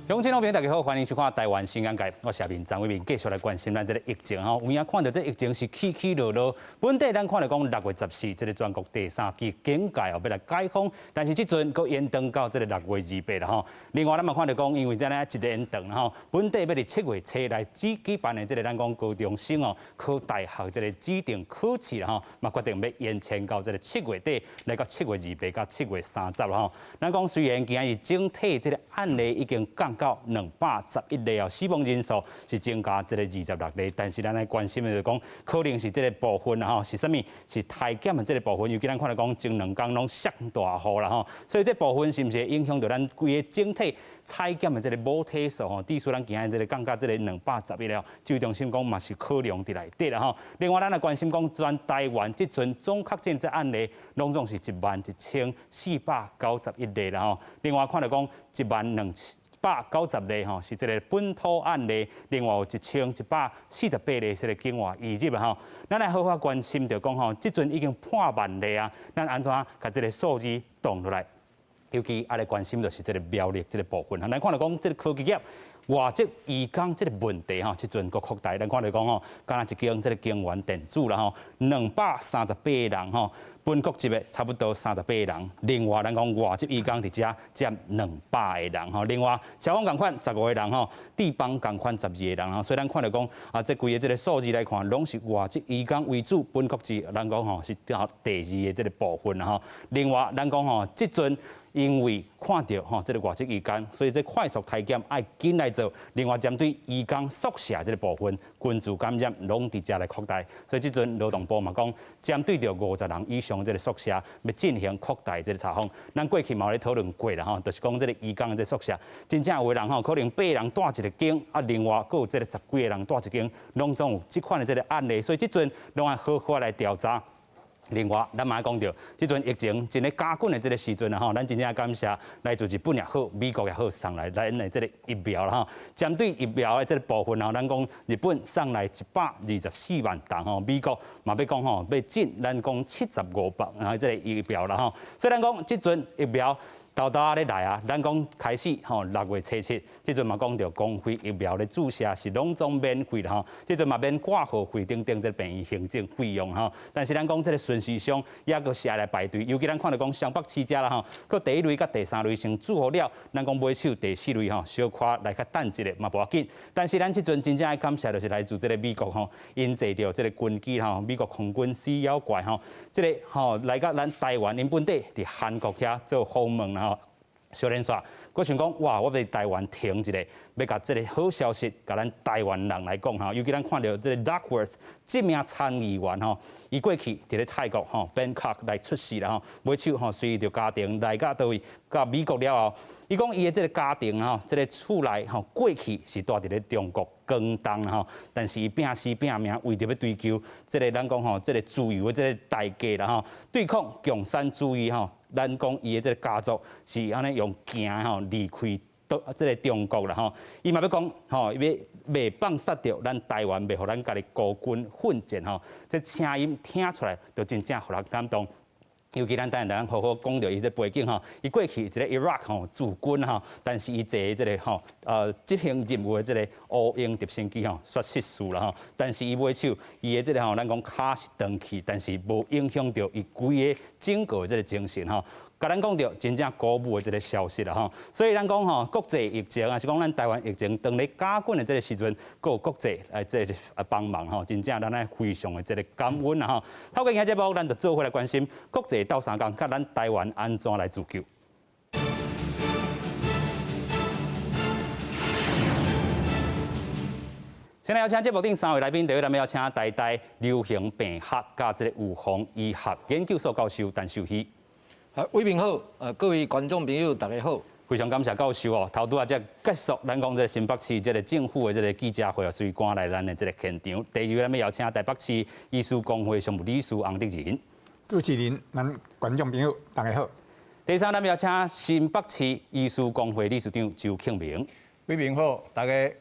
鄉親老朋友大家好，歡迎收看《台灣新眼界》，我是阿明張偉明，繼續來關心咱這个疫情吼。有影看著這疫情是起起落落，本地咱看著講6月14，這个全國第三級警戒哦，欲來解封，但是這陣閣延長到這个6月28啦吼。另外咱嘛看著講，因為這呢一延長吼，本地欲佇7月初來舉辦的這个咱講高中生哦考大學這个指定考試啦吼，嘛決定欲延前到這个7月底，來到7月28佮7月30啦吼。咱講雖然今日整體這个案例已經降到211例哦，死亡人數是增加這个26例，但是咱來關心的就是講，可能是這个部分啦吼，是啥物？是篩檢的這个部分，尤其咱看著講前兩工攏落大雨啦吼，所以這部分是毋是會影響著咱規个整體採檢的這个母體數吼？至少咱今日這个降到這个211了，指揮中心講嘛是考量佇內底啦吼。另外，咱來關心講全台灣這陣總確診這案例，攏總是11,491例啦吼。另外看著講10,290例吼，是這个本土案例，另外有1,148例是這个境外移入吼。咱來好好關心著講吼，這陣已經破萬例啊，咱按怎共這个數字擋落來？尤其愛來關心就是這个苗栗這个部分。咱看著講這个科技業外籍移工這个問題吼，這陣閣擴大。咱看著講吼，敢若一間這个京元電子啦吼，238人吼。本國籍的差不多38個人，另外咱講外籍移工佇遮佔200個人吼，另外消防仝款15個人吼，地邦仝款12個人吼，所以咱看著講啊，這規个這个數字來看，攏是外籍移工為主，本國籍咱講吼是第二个這个部分吼。另外咱講吼，這陣因為看著吼這个外籍移工，所以這快速篩檢愛緊來做。另外針對移工宿舍這个部分，群聚感染攏佇遮來擴大，所以這陣勞動部嘛講，針對著50人以上這个宿舍，欲進行擴大這个查訪。咱過去嘛有咧討論過啦吼，就是講這个移工的這宿舍，真正有的人吼，可能八个人蹛一个間，啊，另外閣有這个十幾个人蹛一間，攏總有這款的這个案例，所以這陣攏愛好好來調查。另外，咱嘛講著，這陣疫情真咧加緊的這个時陣啊吼，咱真正感謝來自日本也好，美國也好，送來咱的這个疫苗啦吼。針對疫苗的這个部分吼，咱講日本送來124萬筒吼，美國嘛欲講吼，欲進咱講75百然後這个疫苗啦吼。所以咱講這陣疫苗沓沓咧來啊，咱講開始吼6月初7，這陣嘛講著公費疫苗的注射是攏總免費啦吼，這陣嘛免掛號費等等這個病院行政費用吼。但是咱講這个順序上，猶閣是愛來排隊，尤其咱看著講雙北市遮啦吼，閣第一類佮第三類先注予了，咱講尾手第四類吼，小可來較等一下嘛無要緊。但是咱這陣真正愛感謝就是來自這个美國吼，𪜶坐著這个軍機吼，美國空軍死妖怪吼，這个吼來到咱台灣，𪜶本底佇韓國遐做訪問啦吼。小連煞，閣想講哇，我欲佇台灣停一下，欲共這个好消息，共咱台灣人來講吼。尤其咱看著這个 Duckworth 這名參議員吼，伊過去佇咧泰國吼 Bangkok 來出世啦吼，尾手吼隨著家庭來到佗位到美國了後，伊講伊的這个家庭吼，這个厝內吼過去是蹛佇咧中國廣東吼，但是伊拼死拼命為著欲追求這个咱講吼，這个自由的這个代價啦吼，對抗共產主義吼。咱講伊的這个家族是按呢用行吼離開到這个中國啦吼，伊嘛欲講吼，伊欲袂放殺著咱台灣，袂予咱家己孤軍奮戰吼，這聲音聽出來就真正予人感動。尤其咱等下咱好好講著伊這背景吼，伊過去一个伊拉克吼駐軍吼，但是伊坐這个吼執行任務的這个烏鷹直升機吼煞失事啦吼，但是伊尾手伊的這个吼咱講跤是斷去，但是無影響著伊規个整個的這个精神吼。共咱講著真正鼓舞的這个消息啦吼，所以咱講吼國際疫情啊，是講咱台灣疫情當咧加緊的這个時陣，閣有國際來這个幫忙吼，真正咱愛非常的這个感恩啦吼。透過今仔節目，咱就做伙來關心國際鬥相共，佮咱台灣按怎來自救。先來邀請節目頂三位來賓，第一位咱們邀請台大流行病學佮這个預防醫學研究所教授陳秀熙。偉明好，各位觀眾朋友大家好，非常感謝教授哦。頭拄仔才結束，咱講這个新北市這个政府的這个記者會哦，隨趕來咱的這个現場。第二位，咱欲邀請台北市醫師公會常務理事洪德仁。主持人，咱觀眾朋友大家好。第三，咱欲邀請新北市醫師公會理事長周慶明。偉明好，大家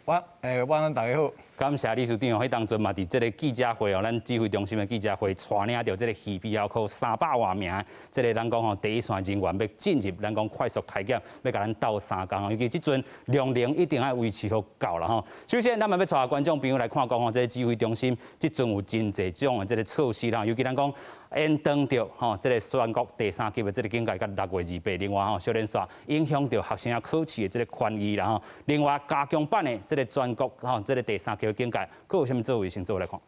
晚，晚安，大家好。感謝理事長哦，彼當陣嘛，佇這个記者會哦，咱指揮中心的記者會，帶領著這个耳鼻喉科300外名，這个咱講吼第一線人員欲進入咱講快速篩檢，欲共咱鬥相共吼，尤其這陣量能一定愛維持予夠啦吼。首先，咱嘛欲帶觀眾朋友來看講吼，這个指揮中心這陣有真濟種的這个措施啦，尤其咱講延長著吼，這个全國第三級的這个警戒到6月28，另外吼，小連紲影響著學生仔考試的這个權益啦吼。另外加強版的這个全國吼，這个第三級的警戒，閣有啥物作為？先做來看。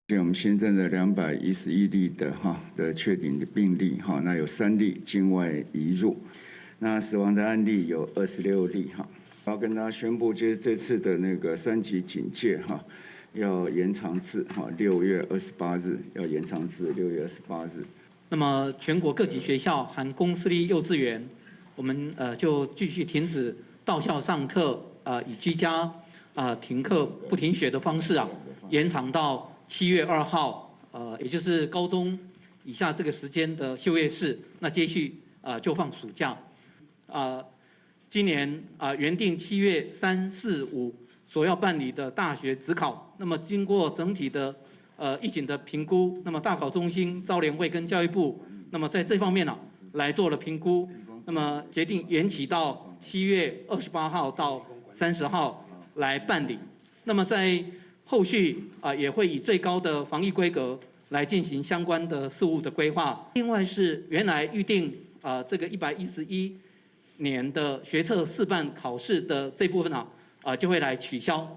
我們新增的211例的哈的確診的病例哈，那有3例境外移入，那死亡的案例有26例哈。我要跟大家宣布，就是這次的那個三級警戒哈，要延長至哈六月二十八日，要延長至六月二十八日。那麼全國各級學校含公私立幼稚園，我們就繼續停止到校上課，以居家停課不停學的方式啊，延長到7月2號，也就是高中以下這個時間的休業式，那接續就放暑假。今年原定7月3、4、5所要辦理的大學指考，那麼經過整體的疫情的評估，那麼大考中心、招聯會跟教育部，那麼在這方面呢來做了評估，那麼決定延期到7月28號到30號來辦理。那麼在後續啊，也會以最高的防疫規格來進行相關的事務的規劃。另外是原來預定啊，這個111年的學測試辦考試的這部分啊，就會來取消。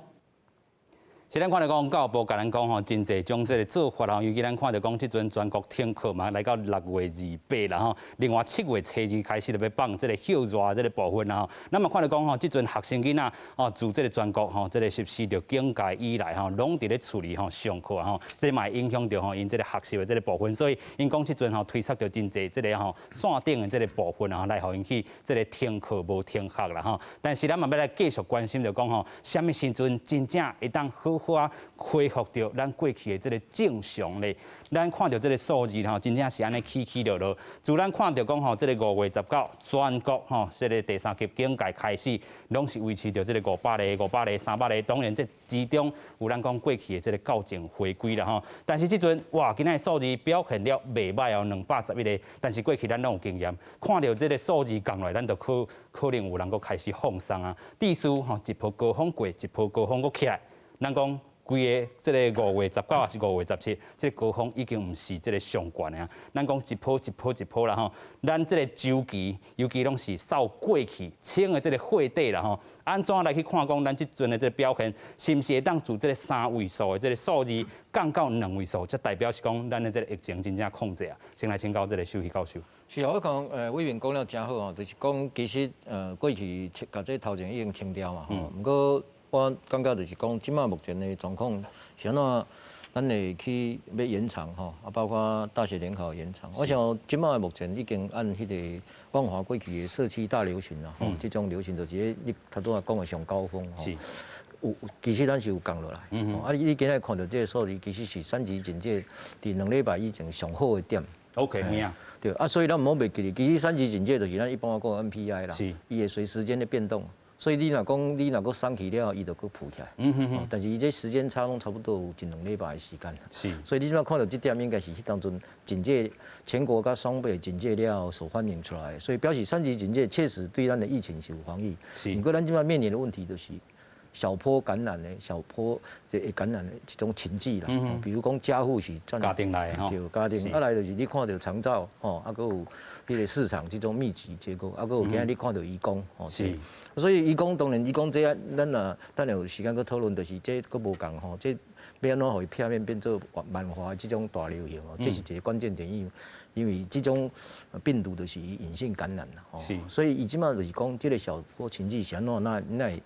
是咱看著講，教育部共咱講吼，真濟種這个做法吼，尤其咱看著講，這陣全國停課嘛，來到6月28啦吼。另外7月初2開始就欲放這个歇熱這个部分啦吼。咱嘛看著講吼，這陣學生囡仔哦，自這个全國吼，這个實施著警戒以來吼，攏佇咧厝裡吼上課吼，這嘛會影響著吼𪜶這个學習的這个部分。所以𪜶講這陣吼推捒著真濟這个吼線頂的這个部分啊，來予𪜶去這个停課無停學啦吼。但是咱嘛欲來繼續關心著講吼，啥物時陣真正會當好好啊恢復著咱過去的這个正常咧？咱看著這个數字吼，真正是按呢起起落落。自咱看著講吼，這个5月19，全國吼這个第三級警戒開始，攏是維持著這个500例、500例、300例。當然這之中有咱講過去的這个校正回歸啦吼。但是這陣哇，今仔的數字表現了袂䆀哦，211个。但是過去咱攏有經驗，看著這个數字降落來，咱就可可能有人閣開始放鬆啊。至少吼，一波高峰過，一波高峰閣起來。咱講規个這个5月19抑是5月17，這个高峰已經毋是這个上懸的啊。咱講一波一波一波啦吼，咱這个週期尤其攏是掃過去清的這个貨底啦吼。按怎來去看講咱這陣的這个表現，是毋是會當自這个三位數的這个數字降到兩位數，才代表是講咱的這个疫情真正控制啊？先來請教這个首席教授。是啊，我講委員講了誠好哦，就是講其實過去共這頭前已經清掉嘛吼，毋過我感覺就是講，這馬目前的狀況是按怎，咱會去欲延長吼，啊，包括大學聯考延長。我想這馬目前已經按彼个萬華過去的社區大流行啦，吼，這種流行就是你頭拄仔講的上高峰吼。有，其實咱是有降落來。啊，你今日看著這个數字，其實是三級警戒佇2禮拜以前上好的點。 OK，有影。對啊，所以咱毋好袂記得，其實三級警戒就是咱一般講 NPI 啦，伊會隨時間的變動。所以你若講你若閣鬆去了後，伊就閣浮起來。但是伊這時間差攏差不多有一兩禮拜的時間。所以你這擺看著這點，應該是彼當陣警戒全國佮雙北警戒了所反映出來的。所以表示三級警戒確實對咱的疫情是有防禦。毋過咱這擺面臨的問題就是小波感染的小波會感染的這種群聚啦。比如講家戶是家庭內吼。對，家庭啊來就是你看著長照吼，啊閣有彼个市場這種密集結構，啊閣有今仔你看著移工吼。所以移工當然移工這咱若等下有時間閣討論，就是這閣無仝吼，這欲按怎予伊避免變做漫華這種大流行哦，這是一个關鍵點，因為這種病毒就是隱性感染啦，吼。所以伊這擺就是講這个小波群聚是按怎那那會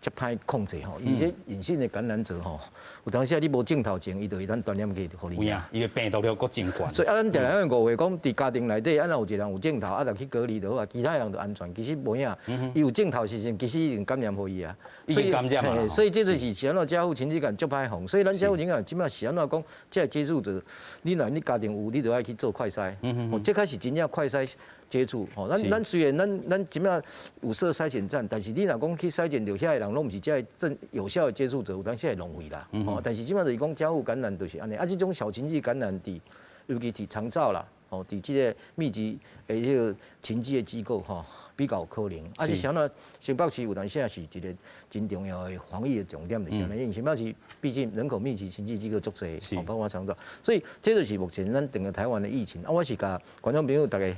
遮歹控制吼，伊這隱性的感染者吼，有當時啊你無症頭前，伊就會當傳染去予你。有影，伊的病毒量閣真懸。所以啊，咱定定誤會講，佇家庭內底，啊若有一個人有症頭，啊就去隔離就好啊，其他人就安全。其實無影，伊有症頭時陣，其實已經感染予伊啊。已經感染啊。所以這就是是按怎家戶群聚感足歹防。所以咱家戶人啊，這擺是按怎講，這个接觸者，你若你家庭有，你就愛去做快篩。哦，這開始真正快篩。接觸吼，咱雖然咱這擺有設篩檢站，但是你若講去篩檢著遐的人，攏毋是遮正有效的接觸者，有當時會浪費啦。吼，但是這擺就是講交互感染就是按呢，啊，這種小群聚感染佇，尤其佇長照啦，吼，佇這個密集的彼個群聚的機構吼，比較有可能。啊，是啥呢？新北市有當時是一個真重要的防疫的重點，就是啥呢？因為新北市畢竟人口密集，群聚機構足濟，包括長照，所以這就是目前咱整個台灣的疫情。啊，我是共觀眾朋友逐家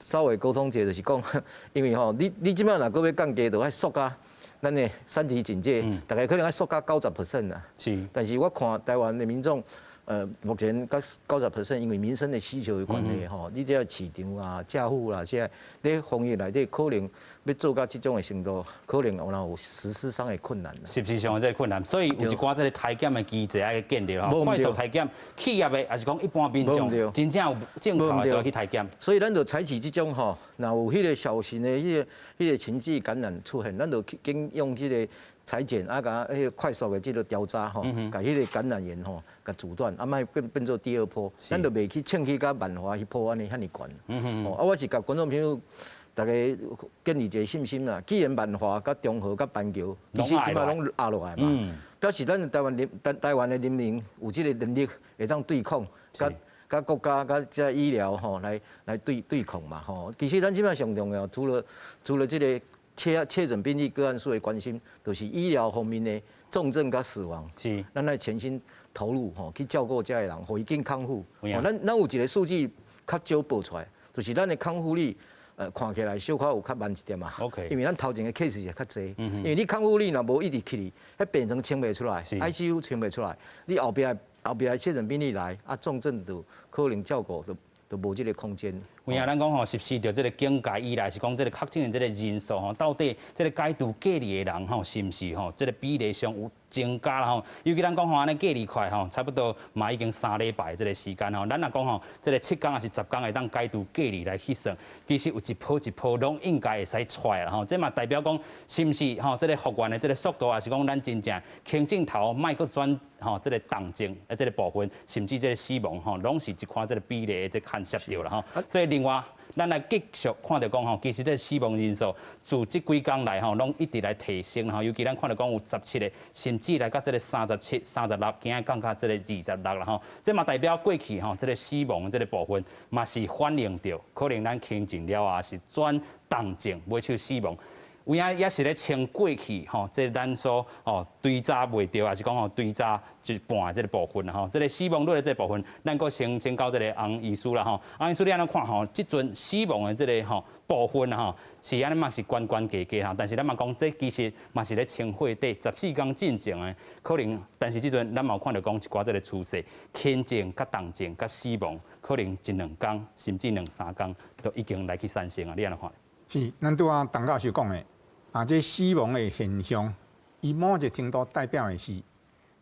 稍微溝通一下，就是講，因為吼，你這擺若閣欲降低，就愛縮甲咱的三級警戒，大概可能愛縮甲90% 啦。但是我看台灣的民眾，目前佮90%，因為民生的需求的關係吼，你這市場啊、社府啦，這咧防疫內底可能欲做到這種的程度，可能有有實施上的困難。實際上的這個困難，所以有一寡這個篩檢的機制愛建立吼，快速篩檢，企業的抑是講一般民眾，真正有症頭的都去篩檢。所以咱就採取這種吼，若有彼個小型的彼個群聚感染出現，咱就緊用這個採檢啊，共彼個快速的這個調查吼，共彼個感染源吼，共阻斷，啊，莫變做第二波，咱就袂去衝去共萬華彼波按呢遐爾懸。哦，啊，我是共觀眾朋友逐家建立一個信心啦。既然萬華、佮中和、佮板橋，其實這擺攏壓落來嘛，表示咱台灣的人民有這個能力會當對抗，佮國家、佮這醫療吼來對抗嘛吼。其實咱這擺上重要，除了這個確診病例個案數的關心，就是醫療方面的重症佮死亡，咱來全心投入吼去照顧這的人，予伊緊康復。咱有一個數據較少報出來，就是咱的康復率，看起來小可有較慢一點嘛。 因為咱頭前的 case 是較濟，因為你康復率若無一直起，彼病床清袂出來，ICU 清袂出來，你後壁確診病例來，啊重症就可能照顧就無這個空間。有影咱講吼，實施著這個警戒以來，是講這個確診的這個人數吼，到底這個解除隔離的人吼，是毋是吼，這個比例上有增加啦吼？尤其咱講吼，按呢隔離快吼，差不多嘛已經3禮拜這個時間吼。咱若講吼，這個7工抑是10工會當解除隔離來去算，其實有一波一波攏應該會使出來啦吼。這嘛代表講，是毋是吼？這個復原的這個速度，抑是講咱真正輕症頭莫閣轉吼，這個重症的這個部分，甚至這個死亡吼，攏是一款這個比例的這牽涉著啦吼。所以另外，咱來繼續看著講吼，其實這個死亡人數自這幾工來吼，攏一直來提升吼。尤其咱看著講有十七個，甚至來到這個37、36，今仔降到這個26啦吼。這嘛代表過去吼，這個死亡的這個部分嘛是反映著可能咱輕症了後是轉重症，尾手死亡。有影也是咧穿過去吼，這咱所哦追查袂著，抑是講吼追查一半的這個部分吼，這個死亡率的這個部分，咱閣先請教這個洪醫師啦吼。洪醫師你按怎看吼？這陣死亡的這個吼部分吼，是按呢嘛是懸懸低低吼，但是咱嘛講這其實嘛是咧清貨底14工進前的可能，但是這陣咱嘛有看著講一寡這個趨勢，輕症佮重症佮死亡，可能一兩工甚至兩三工都已經來去產生啊！你按怎看？是，咱拄仔陳教授講的。啊，這死亡的現象，伊某一個程度代表的是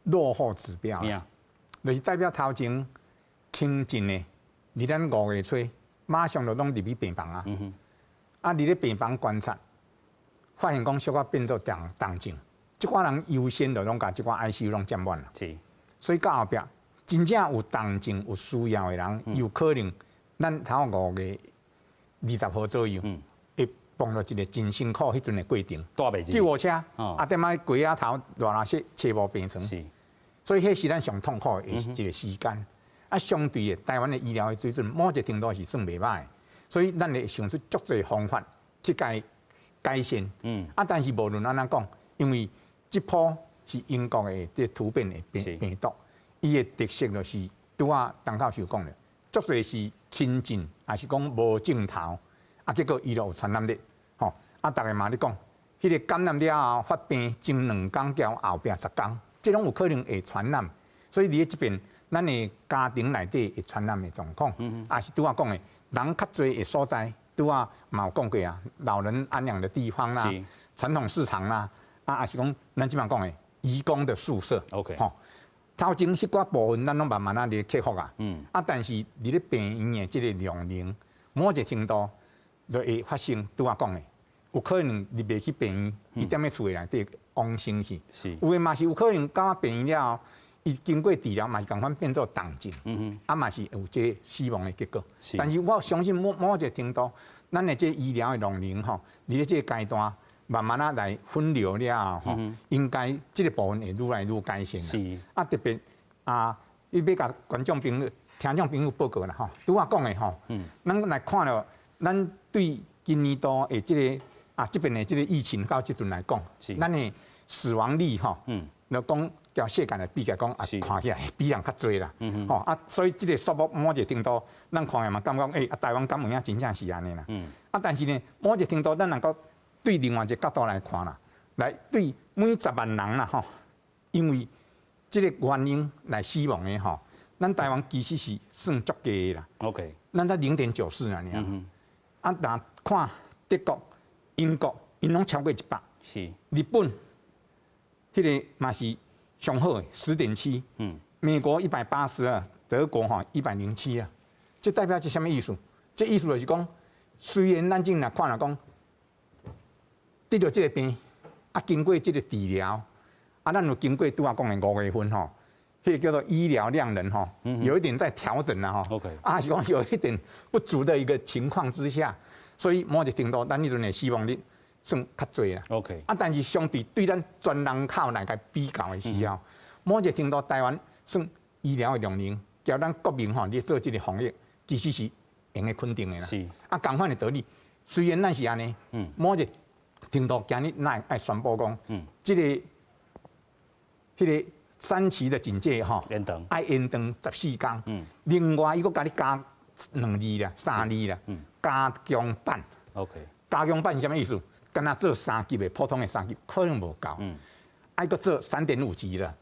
落後指標，就是代表頭前輕症的，佇咱5月初馬上就攏入去病房啊。啊，佇咧病房觀察，發現講小可變做重症，這寡人優先就攏共這寡 ICU 攏佔滿啦。所以到後壁真正有重症有需要的人，有可能咱頭5月20號左右，會碰著一個真辛苦彼陣的過程。救護車，啊，踮仔街仔頭熱鬧死，揣無病床。所以彼是咱上痛苦的一個時間。啊，相對的，台灣的醫療的水準，某一個程度是算袂䆀，所以咱會想出足濟方法去改善。啊，但是無論按怎講，因為這波是英國的這突變的病毒，伊的特色就是拄仔陳教授講的，足濟是輕症，抑是講無症頭，啊，結果伊就有傳染力，吼，啊，逐家嘛咧講，彼個感染了後發病前兩工交後壁10工，這攏有可能會傳染，所以佇咧這邊，咱的家庭內底會傳染的狀況，抑是拄仔講的，人較濟的所在，拄仔嘛有講過啊，老人安養的地方啦，傳統市場啦，啊，抑是講咱這擺講的移工的宿舍吼，頭前彼寡部分咱攏慢慢仔咧克服啊，啊，但是佇咧病院的這個量能，某一個程度就會發生拄仔講的，有可能入袂去病院，伊踮咧厝的內底往生去，有的嘛是有可能到病院了後，伊經過治療嘛是仝款變做重症，啊嘛是有這個死亡的結果。但是我相信某一個程度，咱的這醫療的量能吼，佇咧這個階段慢慢仔來分流了後吼，應該這個部分會愈來愈改善。啊，特別啊，你欲共觀眾朋友、聽眾朋友報告啦吼，拄仔講的吼，咱來看著，咱對今年度的這個啊，這邊的這個疫情到這陣來講，咱的死亡率吼，就講較世界來比較講啊，看起來比人較濟啦，吼啊，所以這個數目某一個程度，咱看來嘛感覺，欸，啊，台灣敢有影真正是按呢啦？啊，但是呢，某一個程度，咱能夠對另外一個角度來看啦，來對每10萬人啦吼，因為這個原因來死亡的吼，咱台灣其實是算足低的啦。 咱才0.94爾。啊，若看德國、英國，𪜶攏超過100。日本，彼個嘛是上好的10.7。美國182，德國吼107啊。這代表是啥物意思？這意思就是講，雖然咱這若看來講，得著這個病，啊，經過這個治療，啊，咱有經過拄仔講的5月份吼，彼個叫做醫療量能吼，有一點在調整啦吼。 啊，是講有一點不足的一個情況之下，所以某一個程度，咱彼陣的死亡率算較濟啦。 啊，但是相對對咱全人口來共比較的時候，某一個程度台灣算醫療的量能，交咱國民吼，咧做這個防疫，其實是會用得肯定的啦。啊，仝款的道理，雖然咱是按呢，某一個程度今日咱愛宣布講，這個、彼個三期的警戒吼，延長，愛延長14天。另外，伊閣共你加兩字啦、三字啦，加強版。 加強版是啥物意思？敢若做三級的普通的三級可能無夠，愛閣做3.5級啦，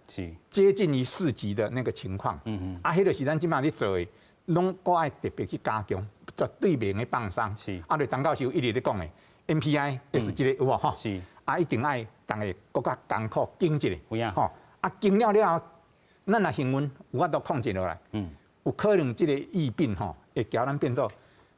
接近於4級的那個情況。啊，彼個是咱這擺咧做的，攏閣愛特別去加強，絕對袂用得放鬆。啊，就陳教授一直咧講的，NPI 是這個有無吼？啊，一定愛逐个閣較艱苦緊一下。有影。吼，啊，緊了了後，咱若幸運有法度控制落來，有可能這個疫病吼會共咱變做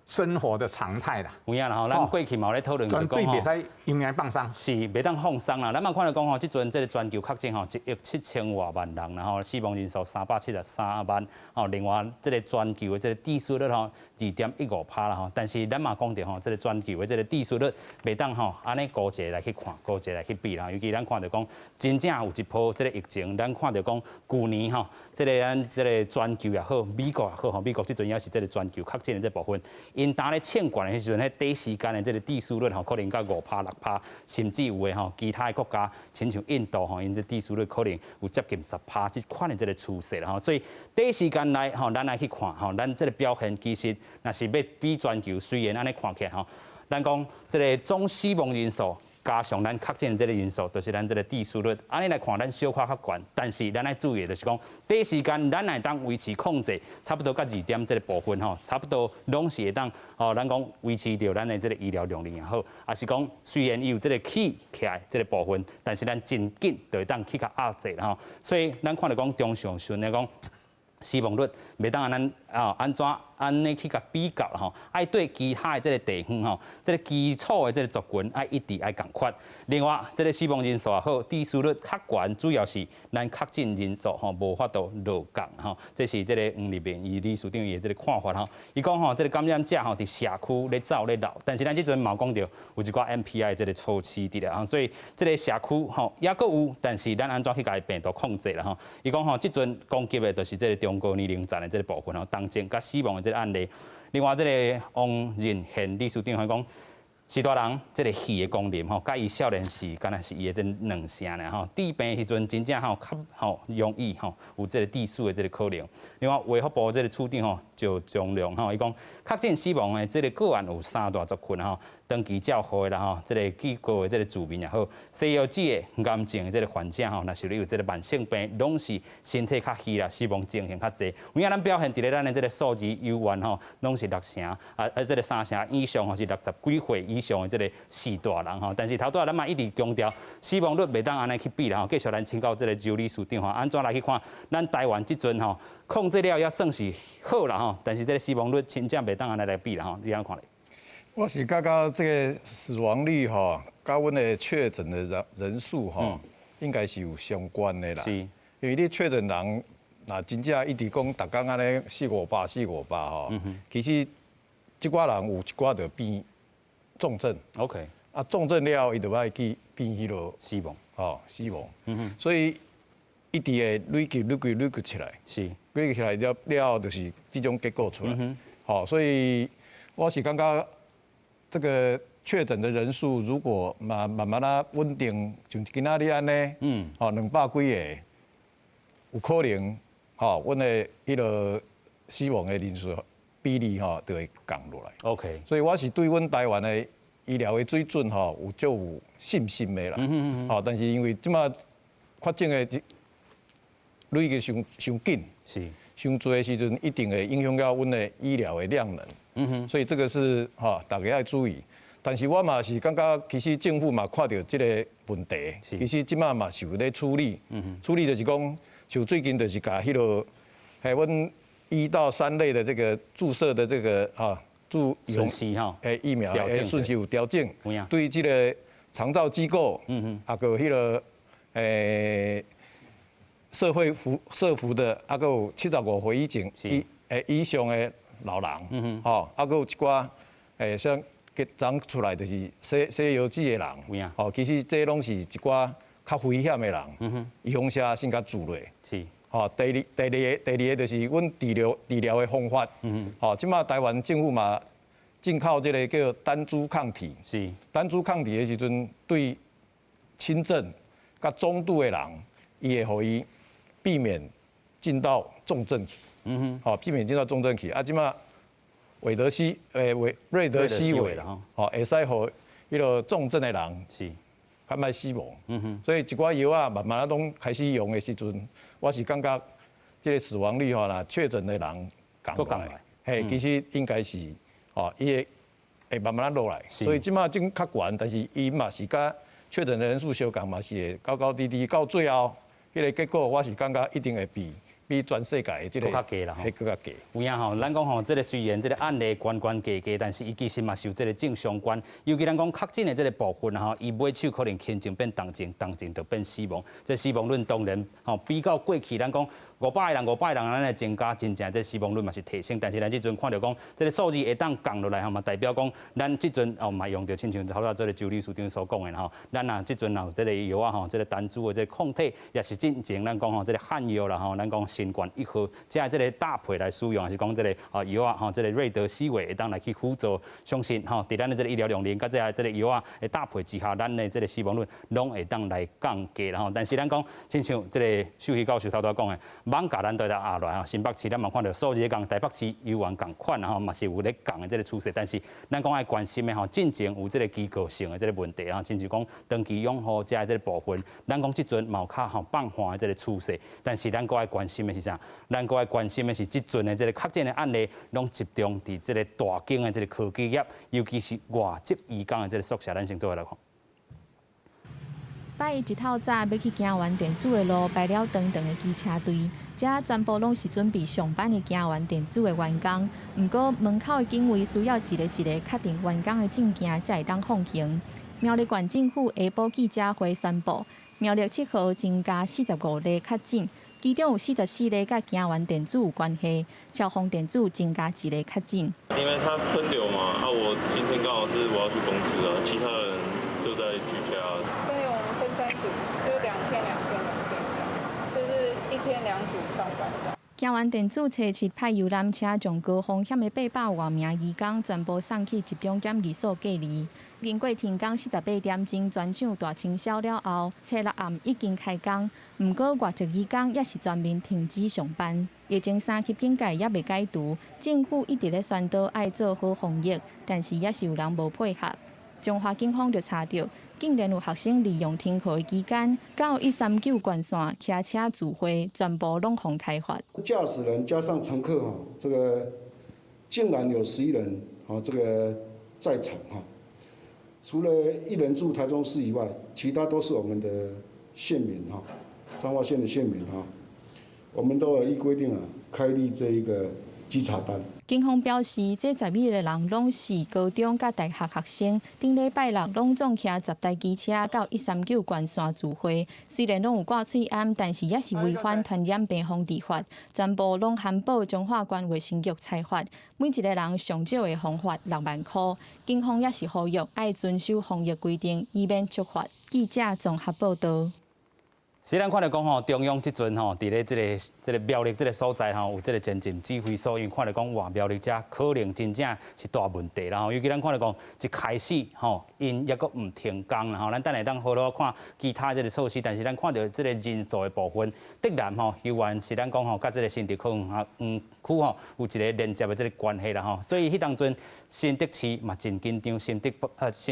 生活的常態啦。有影啦吼，咱過去嘛有咧討論，絕對袂使永遠放鬆。是，袂當放鬆啦。咱嘛看著講吼，這陣這個全球確診吼1億7千外萬人，然後死亡人數373萬。吼，另外這個全球的這個致死率吼2.15趴啦吼。但是咱嘛講著吼，這個全球的這個致死率袂當吼按呢孤一个來去看，孤一个來去比啦。尤其咱看著講，真正有一波這個疫情，咱看著講舊年吼，這個咱這個全球也好，美國也好吼，美國這陣也是這個全球確診的這部分。𪜶當咧衝懸的時陣，彼短時間的這個致死率吼，可能到5趴、6趴，甚至有的吼，其他的國家，親像印度吼，𪜶這致死率可能有接近10趴，這款的這個趨勢啦吼。所以短時間內吼，咱來去看吼，咱這個表現其實若是欲比全球，雖然按呢看起來吼，咱講這個總死亡人數，加上咱確診這個人數，就是咱這個致死率。按呢來看，咱小可較懸，但是咱愛注意的就是講，短時間咱會當維持控制，差不多到二點這個部分吼，差不多攏是會當吼，咱講維持著咱的這個醫療量能也好，抑是講雖然伊有這個起起來這個部分，但是咱真緊就會當去共壓制吼。所以咱看著講中上旬來講，死亡率袂當按咱啊按怎按呢去共比較吼，愛對其他的這個地方吼，這個基礎的這個族群愛一直愛仝款。另外，這個死亡人數也好，致死率較懸，主要是咱確診人數吼無法度落降吼，這是這個黃立明伊理事長伊的這個看法吼。伊講吼，這個感染者吼佇社區咧走咧流，但是咱這陣嘛講著有一寡 NPI 這個措施佇咧吼，所以這個社區吼猶閣有，但是咱按怎去共伊病毒控制啦吼。伊講吼，這陣攻擊的就是這個中高年齡層的這個部分吼，重症佮死亡的這個案例。另外，這個王仁賢理事長伊講，序大人這個肺的功能吼，佮伊少年時敢若是伊的這兩成爾吼，治病的時陣真正吼較吼容易吼有這個致死的這個可能。另外，衛福部這個處長吼趙長龍吼，伊講確診死亡的這個個案有三大族群吼，長期照護的啦吼，這個機構的這個住民也好，西藥劑的癌症的這個患者吼，若是你有這個慢性病，攏是身體較虛啦，死亡情形較濟。有影咱表現佇咧咱的這個數字猶原吼，攏是六成啊啊，這個三成以上吼是60幾歲以上的這個序大人吼。但是頭拄仔咱嘛一直強調，死亡率袂當按呢去比啦吼。繼續咱請教這個周理事長吼，按怎來去看咱台灣這陣吼控制了也算是好啦吼，但是這個死亡率真正袂當按呢來比啦吼，你按怎看咧？我是感覺這個死亡率吼，佮阮的確診的人數吼，應該是有相關的啦。因為你確診人，若真正一直講逐工按呢四五百四五百吼，其實這寡人有一寡就變重症。 啊，重症了後，伊就愛去變彼囉死亡，哦，死亡。所以一直會累積、累積、累積起來。累積起來了了後，就是這種結果出來。好，所以我是感覺這個確診的人數如果慢慢慢仔穩定，像今仔日按呢，吼200幾个，有可能，吼，阮的彼个死亡的人數比例吼就會降落來。 所以我是對阮台灣的醫療的水準吼有足有信心的啦。吼，但是因為這馬確診的累積傷傷緊，傷濟的時陣，一定會影響到阮的醫療的量能。所以這個是吼大家愛注意。但是我嘛是感覺，其實政府嘛看著這個問題，其實這馬嘛是有咧處理。處理就是講，像最近就是共彼囉，彼阮1到3類的這個注射的這個啊注順序吼，疫苗的順序有調整。對這個長照機構，啊，閣有彼個社會服社福的，啊，閣有75歲以前以上的老人，吼，啊，閣有一寡像長出來就是洗洗腰子的人，吼，其實這攏是一寡較危險的人，預防射先共注落。吼，第二個就是阮治療的方法。吼，這馬台灣政府嘛進口這個叫單株抗體。單株抗體的時陣，對輕症佮中度的人，伊會予伊避免進到重症去。吼，避免進到重症去。啊，這馬韋德西韋瑞德西韋，吼，會使予彼个重症的人較莫死亡。所以一寡藥仔慢慢仔攏開始用的時陣，我是感覺這個死亡率吼啦，確診的人降落來，嘿，其實應該是吼，伊會會慢慢仔落來。所以這馬正較懸，但是伊嘛是佮確診的人數相仝嘛是會高高低低，到最後彼个結果，我是感覺一定會比全世界的這個閣較低啦，會閣較低。有影吼，咱講吼，這個雖然這個案例懸懸低低，但是伊其實嘛是有這個正相關。尤其咱講確診的這個部分吼，伊尾手可能輕症變重症，重症就變死亡。這死亡率當然吼比較過去，咱講500個人，500個人，咱來增加，真正這死亡率嘛是提升。但是咱這陣看著講，這個數字會當降落來吼，嘛代表講咱這陣哦嘛用著親像頭拄這個周理事長所講的吼，咱若這陣若有這個藥仔吼，這個單株的這個抗體，也是進前咱講吼，這個漢藥啦吼，咱講新冠一號，這這個搭配來使用，還是講這個啊藥仔吼，這個瑞德西韋會當來去輔助，相信吼，佇咱的這個醫療量能佮這個這個藥仔的搭配之下，咱的這個死亡率攏會當來降低啦吼。但是咱講，親像這個獸醫教授頭拄講的，艋舺咱都來壓落來吼，新北市咱嘛看著數字仝台北市猶原仝款吼，嘛是有咧降的這個趨勢。但是咱講愛關心的吼，進前有這個機構性的這個問題吼，親像講長期養護遮的這個部分，咱講這陣嘛有較吼放緩的這個趨勢。但是咱閣愛關心的是啥？咱閣愛關心的是這陣的這個確診的案例，攏集中佇這個大間的這個科技業，尤其是外籍移工的這個宿舍，咱先做伙來看。拜一一透早欲去京元電子的路排了長長的機車隊，這全部攏是準備上班的京元電子的員工。毋過門口的警衛需要一个一个確認員工的證件，才會當放行。苗栗縣政府下晡記者會宣布，苗栗7號增加45例確診，其中有44例佮京元電子有關係，超宏電子增加一例確診。因為他分流嘛，啊，我今天剛好是我要去公司啊，其他人都在居家。對，我們分三組，就2天2天2天這樣，就是一天2組上班這樣。京元電子初七派遊覽車將高風險的800外名移工全部送去集中檢疫所隔離。經過停工48點鐘，全廠大清掃了後，初六暗已經開工。毋過外籍移工也是全面停止上班。疫情三級警戒猶未解除，政府一直咧宣導愛做好防疫，但是也是有人無配合。彰化警方就查著，竟然有學生利用停課的期間，到139專線騎車自費，全部攏予開罰。駕駛人加上乘客哈，這個竟然有11人，這個在場哈。除了一人住台中市以外，其他都是我們的縣民哈，彰化縣的縣民哈。我們都有依規定啊，開立這一個稽查單。警方表示，這12個人攏是高中佮大學學生，頂禮拜六攏總騎10台機車到139關山聚會，雖然攏有掛喙罨，但是也是違反傳染病防治法，全部攏函報彰化縣衛生局裁罰，每一個人上少會予罰6萬箍。警方也是呼籲愛遵守防疫規定，以免觸法。記者綜合報道。是咱看著講吼，中央這陣吼，佇咧這個苗栗這個所在吼，有這個前進指揮所，因為看著講哇，苗栗遮可能真正是大問題啦吼。尤其咱看著講一開始吼，𪜶猶閣毋停工啦吼，咱等下當好好看其他這個措施，但是咱看著這個人數的部分，竹南吼，猶原是咱講吼，佮這個新竹園區吼有一個連接的這個關係啦吼，所以彼當陣新竹市嘛真緊張，新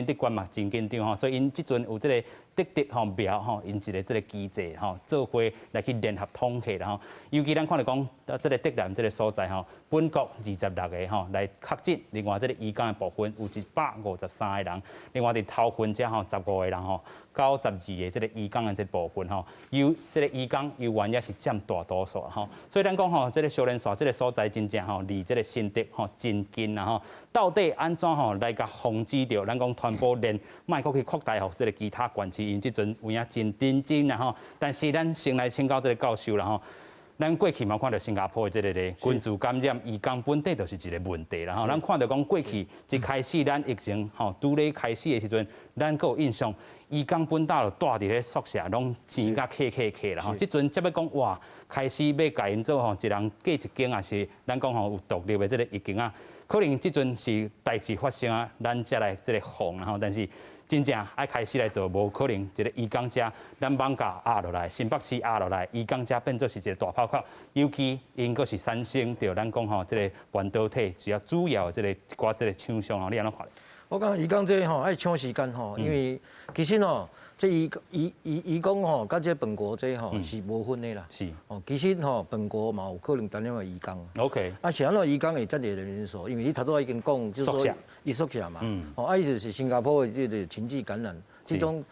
竹縣嘛真緊張吼，所以𪜶這陣有這個竹竹吼苗吼，𪜶一個這個機制吼，做伙來去聯合統計啦吼。尤其咱看著講，這個竹南這個所在吼，本國26個吼來確診，另外這個移工的部分有153個人，另外佇頭份遮吼15個人吼，92個這個移工的這個部分吼，由這個移工猶原也是佔大多數吼。所以咱講吼，這個小連山這個所在真正吼離這個新竹吼真近啦吼。到底按怎吼來共防止著？咱講傳播鏈莫閣去擴大予這個其他縣市，𪜶這陣有影真認真啦吼。但是咱先來請教這個教授啦吼。咱過去嘛看著新加坡的這個咧，群聚感染，移工本底就是一個問題啦吼。咱看著講過去一開始咱疫情吼拄咧開始的時陣，咱閣有印象，移工本搭就蹛佇咧宿舍，攏錢甲客客客啦吼。這陣才欲講哇，開始欲共𪜶做吼，一人隔一間，抑是咱講吼有獨立的這個一間啊，可能這陣是代誌發生啊，咱才來這個防啦吼。但是真正愛開始來做，無可能一個移工遮，咱艋舺壓落來，新北市壓落來，移工遮變做是一個大破口，尤其𪜶閣是產生著咱講吼，這個半導體主要主要的這個一寡這個廠商吼，你按怎看？我感覺移工這吼愛搶時間吼，因為其實吼，這移工吼，佮這本國這吼是無分的啦。哦，其實吼本國嘛有可能擔任個移工。 啊，是按怎移工會佔一個人數？因為你頭拄已經講，就是說伊宿舍嘛。哦，啊，意思是新加坡的這個群聚感染，這種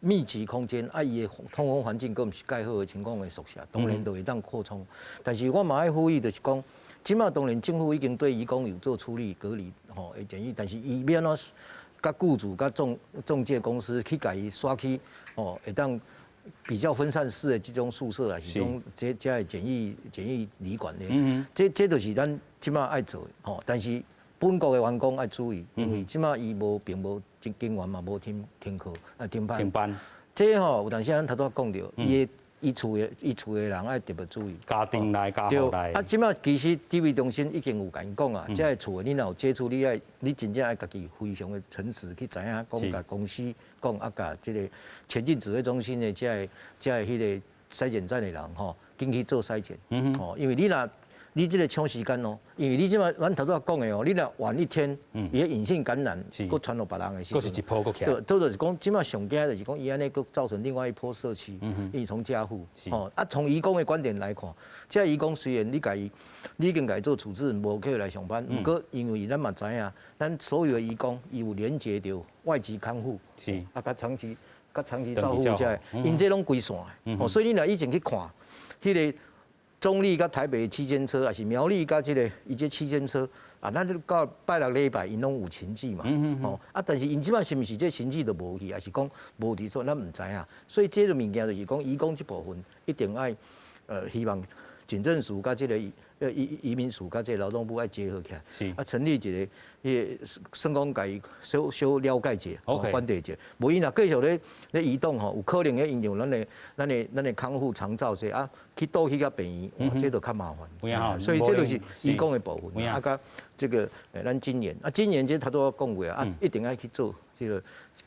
密集空間，啊，伊的通風環境閣毋是蓋好的情況的宿舍，當然就會當擴充。但是我嘛愛呼籲，就是講，這馬當然政府已經對移工有做處理隔離吼的建議，但是伊欲按怎佮雇主、佮中介公司去共伊刷去哦，會當比較分散式的這種宿舍啊，是種這的簡易旅館的，這就是咱這馬愛做的吼。但是本國的員工愛注意，因為這馬伊無並無警員嘛無停停課啊停班。停班。這吼有當時咱頭拄講著，伊厝的人愛特別注意。家庭內、家戶內。啊，這馬其實指揮中心已經有共𪜶講啊，這个厝的你若有接觸，你真正愛家己非常的誠實去知影，講共公司講啊，共這個前進指揮中心的這个彼個篩檢站的人吼，緊去做篩檢。吼，因為你若你這個搶時間哦，因為你這馬咱頭拄仔講的哦，你若晚一天，伊个隱性感染，閣傳予別人的時閣是一波閣起來。對，這就是講，這馬上驚就是講，伊按呢閣造成另外一波社區，因為從家戶，吼啊，從移工的觀點來看，這移工雖然你共伊，你已經共伊做處置，無叫伊來上班，毋過因為咱嘛知影，咱所有的移工，伊有連接著外籍看護，啊，佮長期照護這个，𪜶這攏規線的，哦，所以你若以前去看，彼個中壢佮台北區間車，抑是苗栗佮這個伊這區間車，啊，咱到拜六禮拜𪜶攏有群聚嘛，哦，啊，但是𪜶這擺是毋是這群聚都無去，抑是講無佇做，咱毋知影。所以這個物件就是講，移工這部分一定愛，希望警政署佮這個移民署佮這個勞動部愛結合起來，啊，成立一個彼個算講共伊小小了解者，管理者，無伊若繼續咧移動吼，有可能會影響咱的看護長照這啊，去倒去共病院，這就較麻煩。所以這就是移工的部分。啊，佮這個咱今年啊，今年這頭拄仔講過啊，一定愛去做這個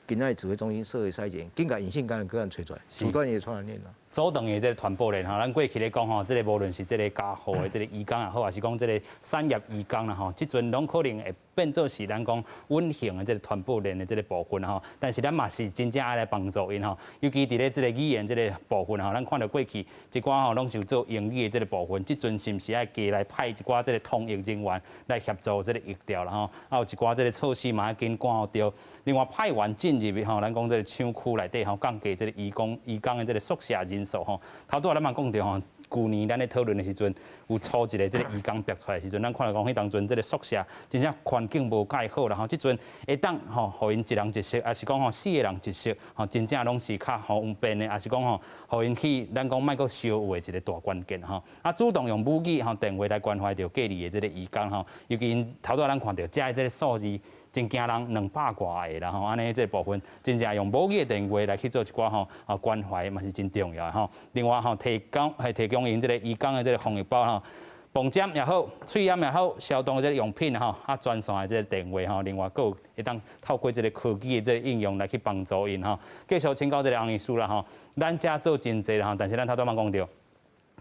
今仔指揮中心設的篩檢，緊共隱性感染個案揣出來，阻斷伊的傳染鏈啦。阻斷的這個傳播鏈吼，咱過去咧講吼，這個無論是這個家戶的這個移工也好，抑是講這個產業移工啦吼，這陣攏可能會變做是咱講隱形的這個傳播鏈的這個部分吼。但是咱嘛是真正愛來幫助𪜶吼，尤其佇咧這個語言這個部分吼，咱看著過去一寡吼攏是做英語的這個部分，這陣是毋是愛加來派一寡這個通譯人員來協助這個譯調啦吼？啊，有一寡這個措施嘛愛緊趕予著。另外派員進入吼，咱講這個廠區內底吼，降低這個移工的這個宿舍人數吼。頭拄仔咱嘛講著吼，舊年咱咧討論的時陣，有抽一個這個移工逼出來的時陣，咱看著講彼當陣這個宿舍真正環境無蓋好啦吼，這陣會當吼，予𪜶一人一室，抑是講吼四個人一室，吼真正攏是較方便的，抑是講吼，予𪜶去咱講莫閣相有的一個大關鍵吼。啊，主動用母語吼電話來關懷著隔離的這個移工吼，尤其𪜶頭拄仔咱看著遮的這個數字。真驚人200外个啦吼，按呢這個部分真正用母語的電話來去做一寡吼啊關懷嘛是真重要的吼。另外吼提供係提供𪜶這個移工的這個防疫包吼，磅針也好，喙罨也好，消毒的這個用品吼，啊專線的這個電話吼，另外閣有會當透過這個科技的這個應用來去幫助𪜶吼。繼續請教這個洪醫師啦吼，咱遮做真濟啦吼，但是咱頭拄仔嘛講著，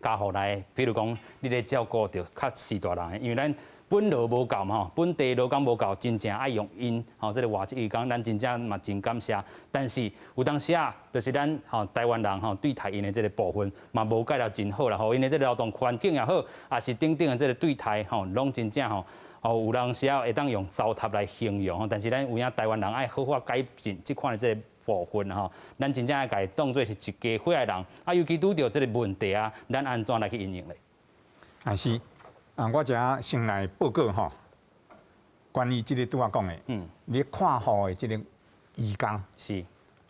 家戶內，比如講你咧照顧著較序大人的，因為咱本勞無夠嘛吼，本地勞工無夠，真正愛用𪜶吼，這個外籍移工，咱真正嘛真感謝。但是有當時啊，就是咱吼台灣人吼對待𪜶的這個部分嘛無蓋了真好啦吼，𪜶的這個勞動環境也好，抑是等等的這個對待吼，攏真正吼，哦有當時啊會當用糟蹋來形容吼。但是咱有影台灣人愛好好改進這款的這個部分吼，咱真正愛共伊當做是一家伙的人，啊，尤其拄著這個問題啊，咱按怎來去因應咧？啊是。啊，我遮先來報告吼，關於這個拄仔講的，你看護的這個移工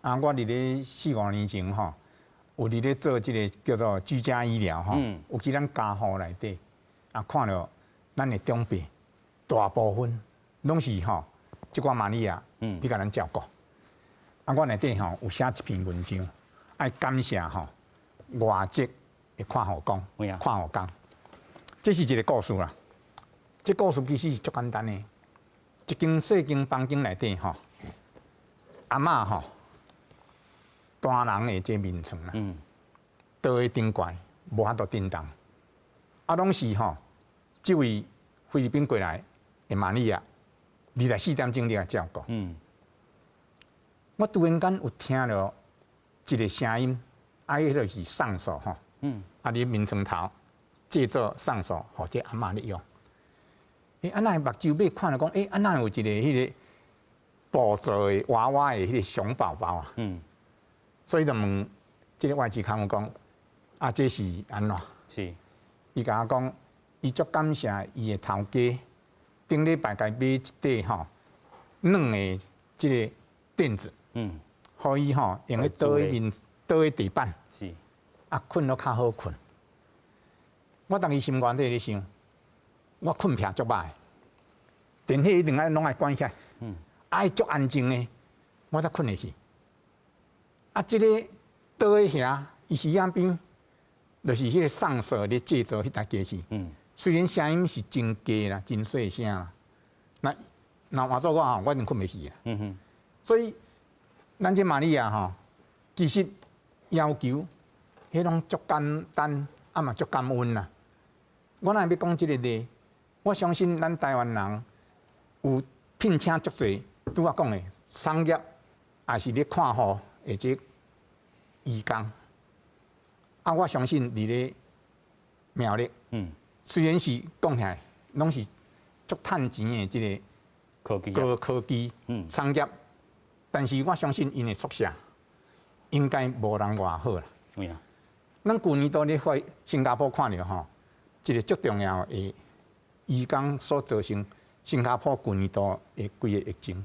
啊，我佇咧四五年前吼，有佇咧做這個叫做居家醫療吼，有去咱家戶內底啊，看著咱的長輩大部分攏是吼，這寡瑪利亞，佇共咱照顧。啊，我內底吼有寫一篇文章，愛感謝吼外籍的看護工、看護工。這是一個故事啦。這故事其實是足簡單的。一間細間房間內底吼，阿嬤吼，單人的這眠床啦，倒佇頂懸，無法度振動。啊，攏是吼，這位菲律賓過來的瑪利亞，24點鐘佇遐照顧。我突然間有聽著一個聲音，啊，彼個是上手吼，啊，佇眠床頭。借做上手，予這阿嬤咧用。欸，啊哪會目睭尾看著講，欸，啊哪有一個彼個布做的娃娃的彼個熊寶寶啊？所以就問這個外籍看護講，啊，這是按怎？伊共我講，伊足感謝伊的頭家，頂禮拜共伊買一塊吼軟的這個墊子，予伊吼用咧倒佇面倒佇地板，啊，睏攏較好睏。我當時心肝底咧想，我睏癖足歹，電火一定愛攏愛關起來，愛足安靜的，我才睏會去。啊，這個倒佇遐，伊耳仔邊，就是彼個上手咧製造彼台機器。雖然聲音是真低啦，真細聲啦，那若換做我吼，我一定睏袂去啊。所以，咱這瑪利亞吼，其實要求彼攏足簡單，啊嘛足感恩啦。我若欲講這個例，我相信咱台灣人有聘請足濟，拄仔講的產業，也是咧看護的這移工。啊，我相信佇咧苗栗，雖然是講起來攏是足趁錢的這個科技高科技產業，但是我相信𪜶的宿舍應該無人偌好啦。咱舊年都咧去新加坡看著吼，一個足重要的移工所造成新加坡舊年度的規個疫情。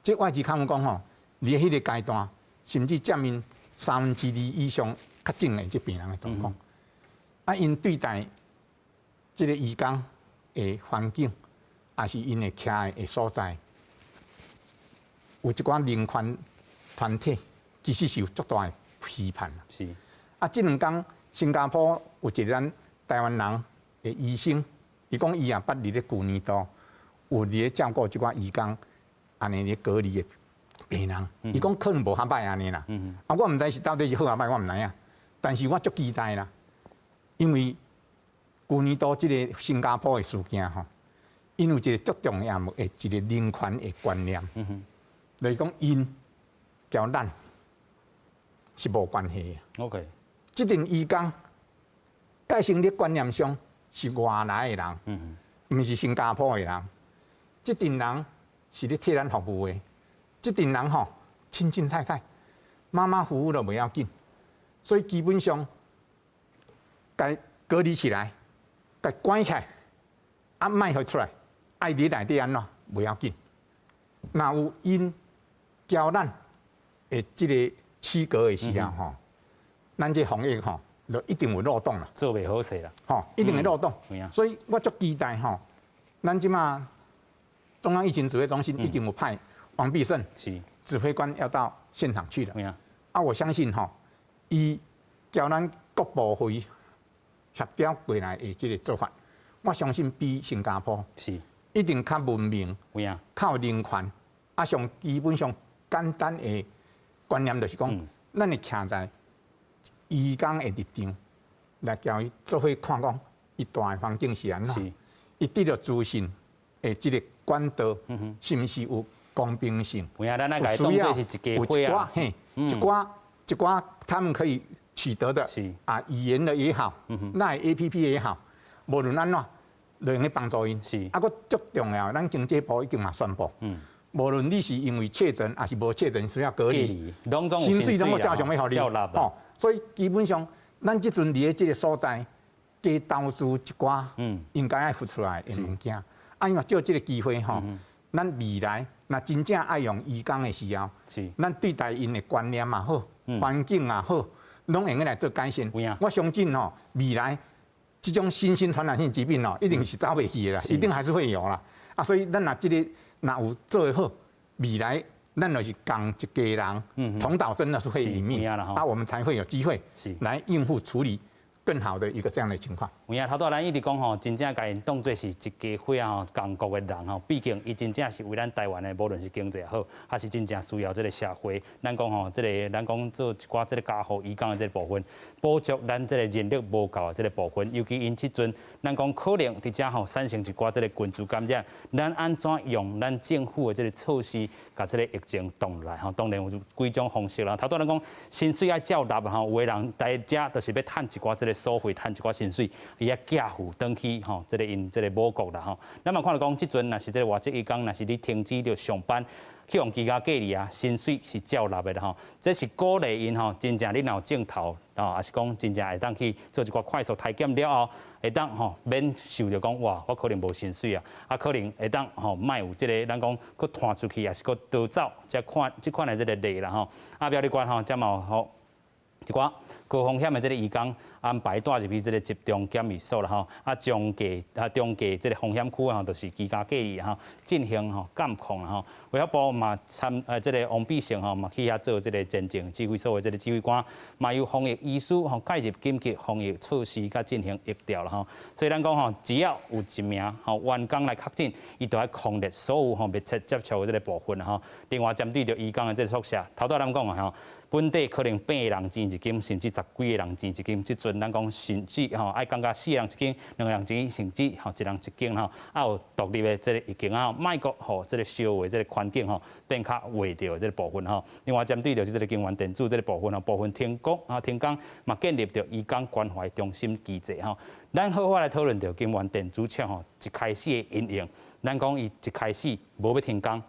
這外籍看護講吼，佇彼個階段，甚至佔𪜶2/3以上確診的這病人的狀況。啊，𪜶對待這個移工的環境，抑是𪜶的徛的所在，有一寡人權團體其實是有足大的批判。啊，這兩工新加坡有一個咱台灣人的醫生，伊講伊也捌佇咧舊年度有佇咧照顧這寡移工，按呢咧隔離的病人，伊講可能無遐歹按呢啦。啊，我毋知是到底是好抑歹，我毋知影。但是我足期待啦，因為舊年度這個新加坡的事件吼，𪜶有一個足重要的一個人權的觀念，就是講𪜶佮咱是無關係的。這陣移工，蓋成咧觀念上是外來的人，毋是新加坡的人。這陣人是咧替咱服務的，這陣人吼凊凊彩彩，馬馬虎虎都袂要緊。所以基本上，共隔離起來，共關起來，啊，莫予出來，愛佇內底按怎袂要緊。若有𪜶交咱的這个區隔的時候吼，咱這防疫吼，就一定有漏洞啦。做袂好勢啦。吼，一定會漏洞。所以我足期待吼，咱這馬中央疫情指揮中心已經有派王必勝指揮官要到現場去了。啊，我相信吼，伊交咱各部會協調過來的這个做法，我相信比新加坡一定較文明，較有人權。啊，上基本上簡單的觀念就是講，咱會徛在移工的立場來共伊做伙看講，伊蹛的環境是按怎，伊得著資訊的這个管道，是毋是有公平性？有影，咱來共伊當做是一家伙啊。嘿，一寡一寡他們可以取得的啊，語言的也好，那 APP 也好，無論按怎，都用去幫助𪜶。啊，閣足重要，咱經濟部已經嘛宣布，無論你是因為確診還是無確診需要隔離，薪水攏閣照常欲予你。吼，所以基本上，咱這陣佇咧這个所在，加投資一寡，應該愛付出來的物件。啊，因為借這个機會吼，咱未來若真正愛用移工的時候，咱對待𪜶的觀念也好，環境也好，攏會用來做改善。我相信吼，未來這種新興傳染性疾病哦，一定是走袂去的啦，一定還是會有啦。啊，所以咱若這个若有做得好，未來咱就是仝一家人，同島真的是會一命，啊，我們才會有機會來應付處理更好的一個這樣的情況。有影，頭拄仔咱一直講吼，真正共𪜶當做是一家伙仔吼，仝國的人吼，畢竟伊真正是為咱台灣的，無論是經濟也好，還是真正需要這个社會。咱講吼，這个咱講做一寡這个加護移工的這个部分，補足咱這个人力無夠的這个部分。尤其𪜶這陣，咱講可能佇遮吼產生一寡這个群聚感染，咱按怎用咱政府的這个措施，共這个疫情擋落來吼？當然有幾種方式啦。頭拄仔咱講薪水愛照納吼，有的人來遮就是欲趁一寡這个所費，趁一寡薪水，伊愛寄付轉去吼，這个𪜶這个母國啦吼。咱嘛看著講，這陣若是這个外籍移工，若是你停止著上班，去予居家隔離啊，薪水是照納的啦吼。這是鼓勵𪜶吼，真正你若有症頭，吼，抑是講真正會當去做一寡快速篩檢了後，會當吼免受著講哇，我可能無薪水啊，啊可能會當吼莫有這个咱講閣傳出去，抑是閣逃走，這款這款的這个例啦吼。啊，表你關吼，才嘛有吼一寡高風險的這个移工安排帶入去這个集中檢疫所啦吼，啊，中低啊中低這个風險區吼，就是居家隔離吼，進行吼監控啦吼。衛福部嘛參這个王必勝吼嘛去遐做這个前線指揮所的這个指揮官，嘛由防疫醫師吼介入緊急防疫措施，佮進行協調啦吼。所以咱講吼，只要有一名吼員工來確診，伊就愛匡列所有吼密切接觸的這个部分啦吼。另外針對著移工的這个宿舍，頭拄仔咱講的吼，本地可能八个人錢一間，甚至十幾個人錢一間。這陣咱講甚至吼愛降到四個人一間，兩個人一間，甚至吼一人一間吼，啊有獨立的這个一間啊，莫閣予這个燒的這个環境吼變較壞著的這个部分吼。另外針對著這个京元電子這个部分吼，部分停工啊停工嘛建立著移工關懷中心機制吼。咱好好來討論著京元電子廠吼一開始的因應，咱講伊一開始無欲停工。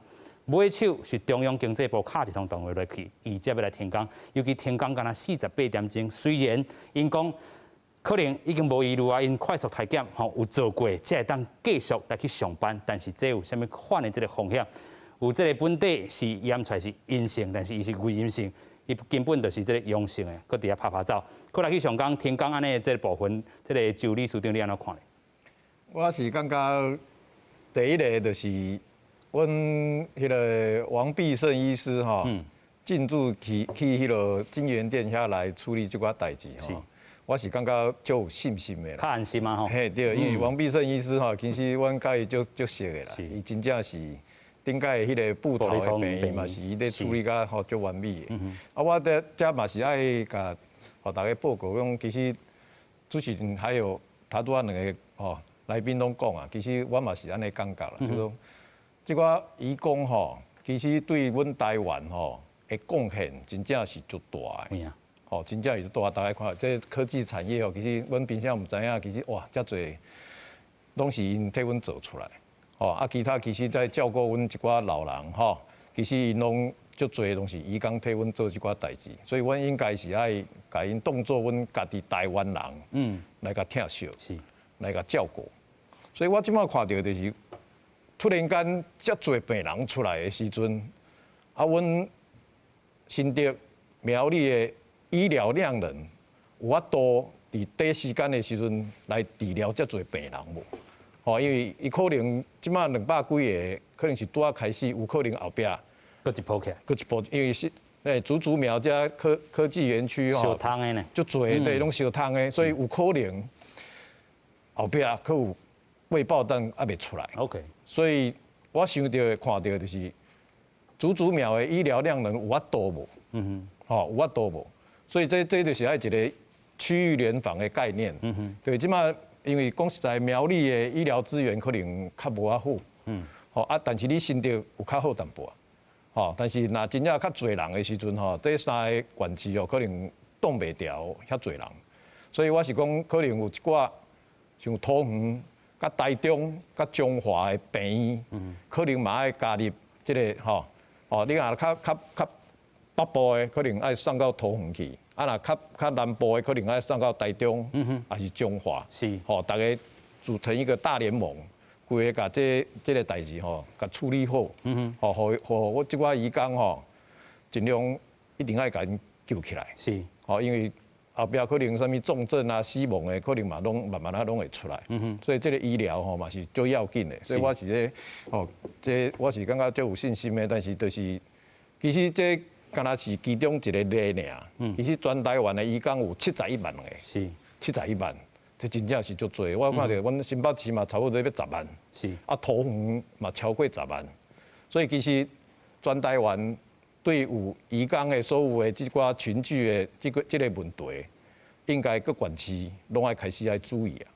尾手是中央經濟部敲一通電話落去，伊才欲來停工。尤其停工干焦四十八點鐘，雖然𪜶講可能已經無疑慮啊，𪜶快速篩檢吼有做過，才會當繼續來去上班。但是這有啥物款的這个風險？有這个本地是驗出來是陰性，但是伊是偽陰性，伊根本就是這个陽性的，閣佇遐趴趴走。閣來去上工停工按呢這个部分，這个周理事長你按怎看咧？我是感覺第一个就是。阮彼个王必勝醫師吼，進駐去彼个京元電遐來處理這寡代誌吼，我是感覺足有信心的啦。較安心啊吼。嘿對，因為王必勝醫師吼，其實阮佮伊足足熟的啦，伊真正是頂擺彼个埔頭的病院嘛是伊咧處理甲吼足完美的。啊，我這這嘛是愛共予大家報告講，其實主持人還有頭拄仔兩个吼來賓攏講啊，其實我嘛是按呢感覺啦，就是講這寡移工吼，其實對阮台灣吼的貢獻真正是足大的。吼，真正是足大。大家看，這科技產業吼，其實阮平常毋知影，其實哇，遮濟攏是𪜶替阮做出來。吼，啊，其他其實在照顧阮一寡老人吼，其實𪜶攏足濟攏是移工替阮做這寡代誌，所以阮應該是愛共𪜶當做阮家己台灣人，來共疼惜，來共照顧。所以我這擺看著就是突然間遮濟病人出來的時陣，啊，阮新竹苗栗的醫療量能有法度佇短時間的時陣來治療遮濟病人無？吼，因為伊可能這擺200幾个，可能是拄仔開始，有可能後壁閣一波起來，閣一波，因為是竹竹苗遮科技園區吼，相通的呢，足濟對，攏相通的，所以有可能後壁閣有未爆彈猶未出來。 所以我想著看著就是竹竹苗的醫療量能有法度無？吼，有法度無？所以這就是愛一個區域聯防的概念。對，這擺因為講實在，苗栗的醫療資源可能較無遐好。吼啊，但是你新竹有較好淡薄。吼，但是若真正較濟人的時陣吼，這三个縣市哦，可能擋袂牢遐濟人。所以我是講，可能有一寡像桃園、佮台中、佮彰化的病院，可能嘛愛加入這个吼。哦，你若較北部的，可能愛送到桃園去；啊，若較南部的，可能愛送到台中，抑是彰化。吼，逐家組成一個大聯盟，規个共這個代誌吼，共處理好。吼，予予我這寡移工吼，盡量一定愛共𪜶救起來。吼，因為後壁可能啥物重症啊、死亡的，可能嘛攏慢慢仔攏會出來。所以這個醫療吼嘛是最要緊的。所以我是咧，吼，這我是感覺足有信心的，但是就是其實這敢若是其中一個例爾。其實全台灣的移工有71萬個。71萬，這真正是足濟。我看著阮新北市嘛差不多欲10萬。啊，桃園嘛超過十萬。所以其實全台灣對有移工的所有的這寡群聚的這個問題，應該各縣市攏愛開始愛注意啊。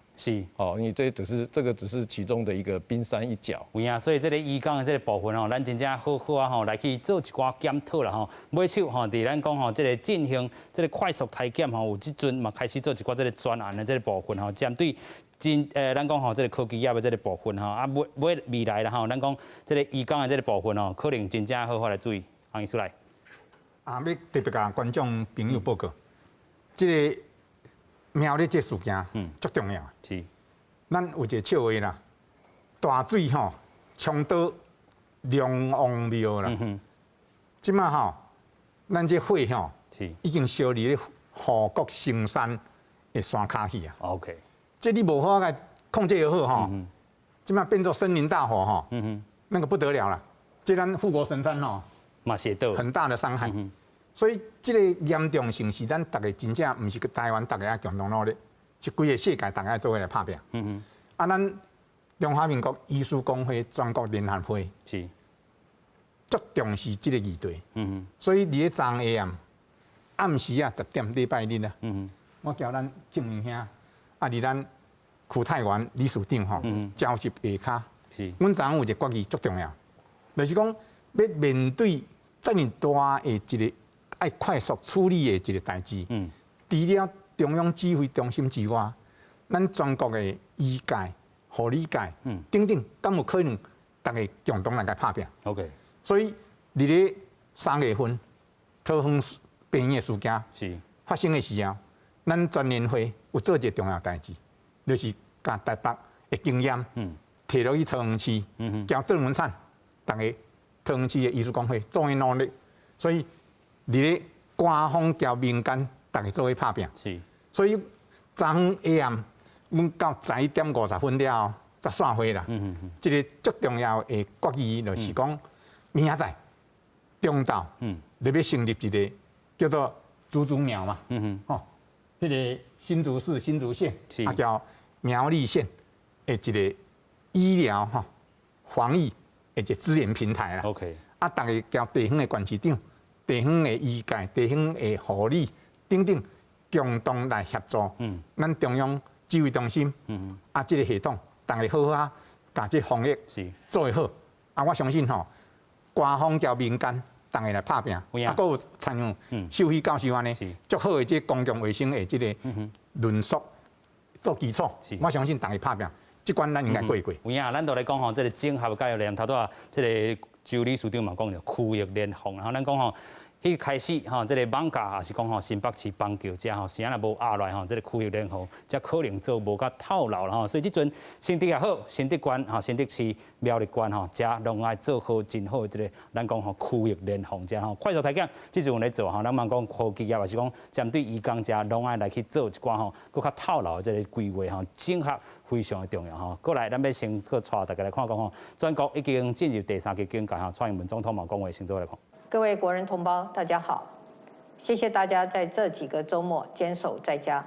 哦，因為這只是這個只是其中的一個冰山一角。有影，所以這个移工的這个部分吼，咱真正好好啊吼，來去做一寡檢討啦吼。尾手吼，佇咱講吼，這个進行這个快速篩檢吼，有這陣嘛開始做一寡這个專案的這个部分吼，針對真咱講吼，這个科技業的這个部分吼，啊，未來啦吼，咱講這个移工的這个部分吼，可能真正好好來注意。黃醫師來。啊，欲特別共觀眾朋友報告，這个苗栗這事件，足重要。咱有一个笑話啦，大水吼衝倒龍王廟啦。這擺吼，咱這火吼，已經燒佇咧護國神山的山跤去啊。 這你無法共控制好吼，這擺變做森林大火吼，那個不得了啦。這咱護國神山吼，嘛是會很大的傷害。所以這個嚴重性是咱逐家真正毋是台灣逐家愛共同努力，是規个世界逐家做伙來拍拚。啊，咱中華民國醫師公會全國聯合會足重視這个議題。所以佇咧昨下暗暗時啊10點禮拜日啊，我叫咱慶明兄啊，佇咱區泰元理事長吼召集下跤。阮昨昏有一个決議足重要，就是講欲面對遮爾大的一個愛快速處理的一個代誌。除了中央指揮中心之外，咱全國的醫界、護理界等等，敢有可能逐家共同來共拍拚所以佇咧3月份桃園病院的事件發生的時候，咱全聯會有做一个重要代誌，就是共台北的經驗提落去桃園市，交鄭文燦，逐家桃園市的醫師公會做伙努力，所以佇咧官方佮民間，逐家做伙拍拚。所以昨昏下暗，阮到11點50分了後，才散會啦。這个足重要的決議就是講，明仔載中晝，就欲成立一个叫做竹竹苗嘛。吼，彼个新竹市、新竹縣，啊叫苗栗縣的一个醫療吼防疫的一个資源平台啦。 啊，逐家交地方的縣市長、地方的醫界、地方的護理等等，共同來協助。咱中央指揮中心，啊，這个系統，逐家好好啊，共這防疫做會好。啊，我相信吼，官方佮民間，逐家來拍拚。啊，閣有親像秀熙教授按呢，足好的這公共衛生的這个論述做基礎，我相信逐家拍拚，這關咱應該過過。有影，咱就來講吼，這个整合佮連頭拄仔這个。周理事長嘛講著區域聯防，吼，咱講吼，彼開始吼，這個艋舺也是講吼，新北市板橋遮吼，時仔若無壓落來吼，這個區域聯防才可能做無較透漏啦吼。所以這陣新竹也好，新竹縣吼，新竹市苗栗縣吼，遮攏愛做好真好這個咱講吼區域聯防遮吼，快速篩檢，這陣有咧做吼，咱嘛講科技業也是講針對移工遮攏愛來去做一寡吼，閣較透漏的這個規劃吼，整合非常的重要吼。過來，咱欲先閣帶大家來看講吼，全國已經進入第三級警戒吼，蔡英文總統嘛講話，先做來看。各位國人同胞，大家好！謝謝大家在這幾個週末堅守在家。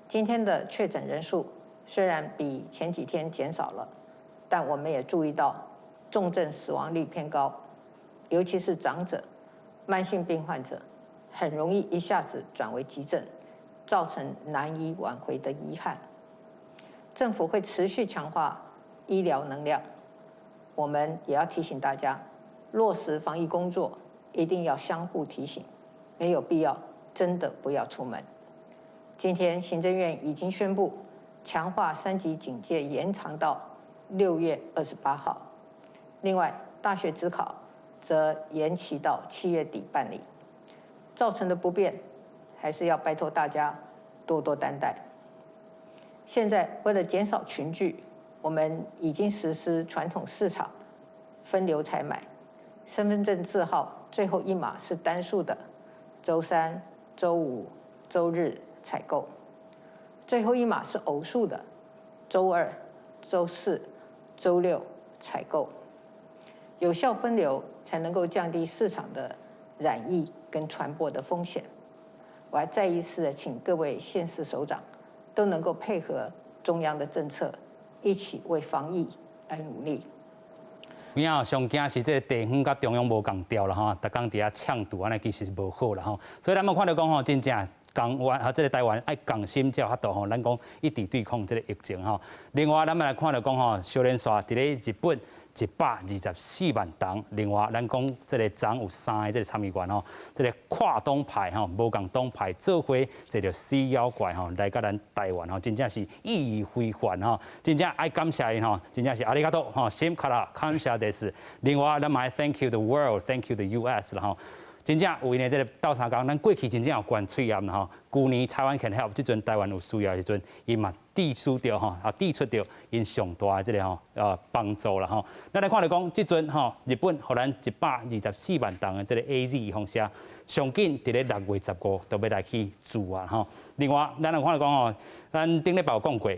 今天的確診人數雖然比前幾天減少了，但我們也注意到重症死亡率偏高，尤其是長者、慢性病患者，很容易一下子轉為急症，造成難以挽回的遺憾。政府會持續強化醫療能量，我們也要提醒大家，落實防疫工作。一定要相互提醒，沒有必要真的不要出門。今天行政院已經宣布強化三級警戒延長到6月28號。另外，大學指考則延期到7月底辦理，造成的不便，還是要拜託大家多多擔待。現在為了減少群聚，我們已經實施傳統市場分流採買，身份證字號最後一碼是單數的，週三、週五、週日採購；最後一碼是偶數的，週二、週四、週六採購。有效分流，才能夠降低市場的染疫跟傳播的風險。我還再一次的請各位縣市首長都能夠配合中央的政策，一起為防疫而努力。有影上驚是這個地方佮中央無仝調啦吼，逐工佇遐嗆堵按呢，其實無好啦吼。所以咱嘛看著講吼，真正共灣啊，這個台灣愛仝心才有法度吼，咱講一直對抗這個疫情吼。另外，咱嘛來看著講吼，小連線佇咧日本124萬筒。另外，咱講這個昨有三個這個參議員吼，這個跨黨派吼，無仝黨派做伙坐著死妖怪吼來佮咱台灣吼，真正是意義非凡吼，真正愛感謝𪜶吼，真正是ありがとう吼，心から感謝です。另外，咱嘛愛 Thank you the world，Thank you the US 啦吼。真正有𪜶的這個鬥相共，咱過去真正有懸喙罨吼。舊年 Taiwan can help，這陣台灣有需要的時陣，伊嘛遞出著吼，啊遞出著𪜶上大的這個吼幫助啦吼。咱來看著講，這陣吼日本予咱124萬筒的這個 AZ 預防射，上緊佇咧6月15就欲來去注啊吼。另外，咱來看著講吼，咱頂禮拜有講過。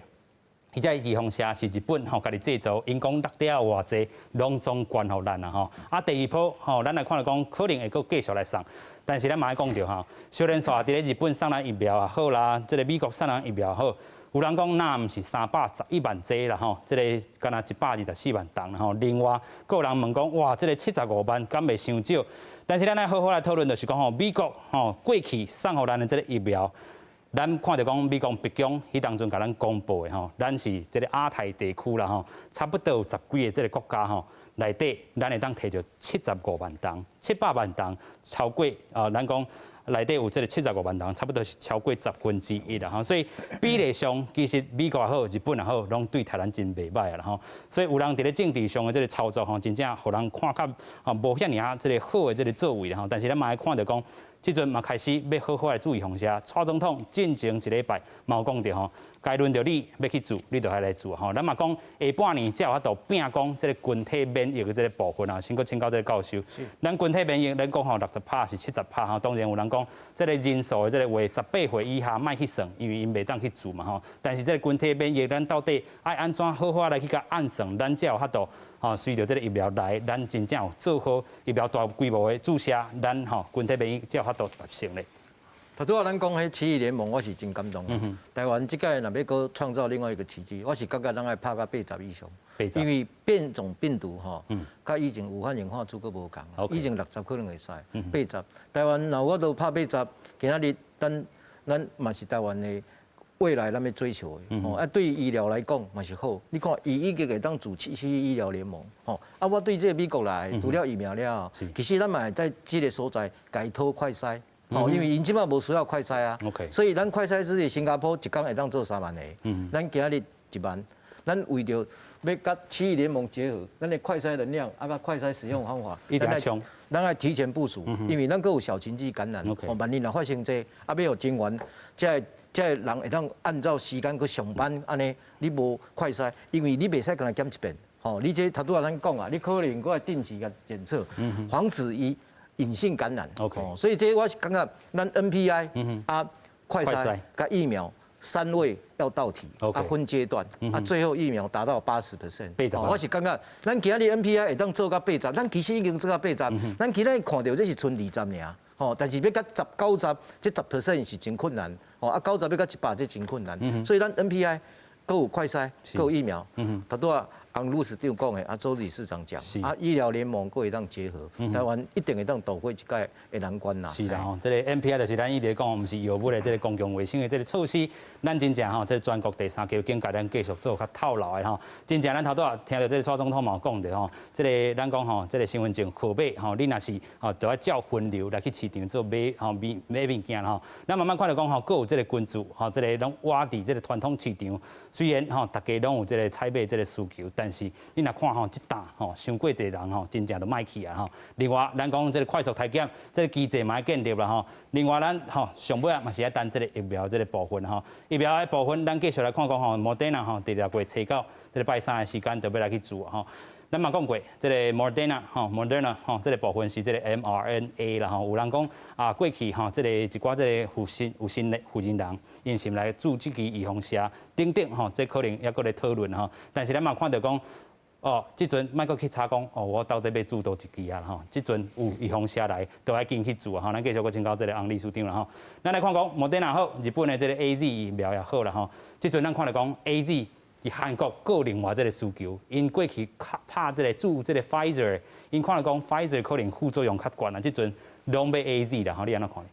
彼隻預防射是日本吼家己製造，𪜶講落底仔有偌濟，攏總捐予咱啊吼。啊，第二波吼，咱來看著講可能會閣繼續來送，但是咱嘛愛講著吼，小連線佇咧日本送咱疫苗也好啦，這個美國送咱疫苗也好，有人講若毋是311萬劑啦吼，這個敢若124萬筒啦吼。另外，閣有人問講，哇，這個75萬敢袂傷少？但是咱愛好好來討論，就是講吼，美國吼過去送予咱的這個疫苗。咱看著講美國白宮彼當陣共咱公布的吼，咱是這個亞太地區啦吼，差不多有十幾个這個國家吼，內底咱會當提著75萬筒、700萬筒，超過啊，咱講內底有這個75萬筒，差不多是超過1/10啦吼。所以比例上，其實美國也好，日本也好，攏對台灣真袂䆀啦吼。所以有人佇咧政治上的這個操作吼，真正予人看較啊無遐爾仔這個好的這個作為啦吼。但是咱嘛愛看著講。這陣嘛開始欲好好來注預防射，蔡總統進前一禮拜嘛有講著吼，該輪著你欲去注，你就愛來注吼。咱嘛講下半年才有法度拼講這個群體免疫的這個部分啊，先閣請教這個教授。咱群體免疫，咱講吼60趴是70趴吼，當然有人講這個人數的這個話，18歲以下莫去算，因為𪜶袂當去注嘛吼。但是這個群體免疫，咱到底愛按怎好好來去共按算，咱才有法度吼，隨著這個疫苗來，咱真正有做好疫苗大規模的注射，咱吼群體免疫才有法度達成咧。頭拄仔咱講彼區域聯盟，我是真感動。台灣這屆若欲閣創造另外一個奇蹟，我是感覺咱愛拍到80以上。因為變種病毒吼，佮以前武漢型化株閣無仝，以前60可能會使八十。台灣若有法度拍八十，今仔日咱咱嘛是台灣的未來，咱欲追求的。吼啊，對醫療來講嘛是好。你看，伊已經會當組區域醫療聯盟。吼啊，我對這個美國來，除了疫苗了，其實咱嘛會在這個所在共伊討快篩。哦，因為𪜶這擺無需要快篩啊，所以咱快篩是新加坡一工會當做3萬個，咱今仔日1萬。咱為著欲佮區域聯盟結合，咱的快篩能量啊，佮快篩使用方法，一定愛衝，咱愛提前部署，因為咱閣有小群聚感染，哦，萬一若發生這，啊，欲予人員，這個人會當按照時間去上班，按呢，你無快篩，因為你袂使干焦檢一遍，吼，你這頭拄仔咱講啊，你可能閣愛定期共檢測，防止伊隱性感染。 所以這我是感覺咱 NPI 啊，快篩佮疫苗三位要到體，啊分階段，啊最後疫苗達到80%。我是感覺咱今日 NPI 會當做到80，咱其實已經做到八十，咱今日看著這是賰20爾，吼，但是欲到十九十，這10% 是真困難，吼，啊九十欲到100這真困難，所以咱 NPI 閣有快篩，閣有疫苗，頭拄仔洪理事長講的，啊周理事長講，啊醫療聯盟閣會當結合，台灣一定會當渡過這屆的難關啦。是啦吼，這個 NPI 就是咱一直講，毋是藥物的這個公共衛生的這個措施，咱真正吼，這個全國第三級警戒，咱繼續做較透漏的吼。真正咱頭拄仔聽著這個蔡總統嘛有講著吼，這個咱講吼，這個身份證號碼吼，你若是吼，著愛照分流來去市場做買吼買買物件吼。咱慢慢看著講吼，閣有這個群聚吼，這個攏倚佇這個傳統市場，雖然吼，大家攏有這個採買這個需求，但是你若看吼，這檔吼，傷過濟人吼，真正就莫去啊吼。另外，咱講這個快速篩檢，這個機制嘛愛建立啦吼。另外，咱吼上尾啊嘛是愛等這個疫苗這個部分吼。疫苗的部分，咱繼續來看講吼，莫德納吼，佇6月初九這個拜三的時間就欲來去注吼。咱嘛講過，這個 Moderna 吼，Moderna 吼，這個部分是這個 mRNA 啦吼。有人講啊，過去吼，這個一寡這個負心有心的負責人，𪜶是來注這支預防射等等吼，這可能猶閣咧討論吼。但是咱嘛看著講，哦，這陣莫閣去查講，哦，我到底欲注佗一支啊吼？這陣有預防射來，就愛緊去注吼。咱繼續閣請教這個洪理事長啦吼。咱來看講，莫德納好，日本的這個 AZ 疫苗也好啦吼。這陣咱看著講 AZ。佇韓國閣有另外這個需求，𪜶過去拍這個注這個 Pfizer，𪜶看著講 Pfizer 可能副作用較懸啊，這陣攏欲 AZ 啦，吼，你按怎看？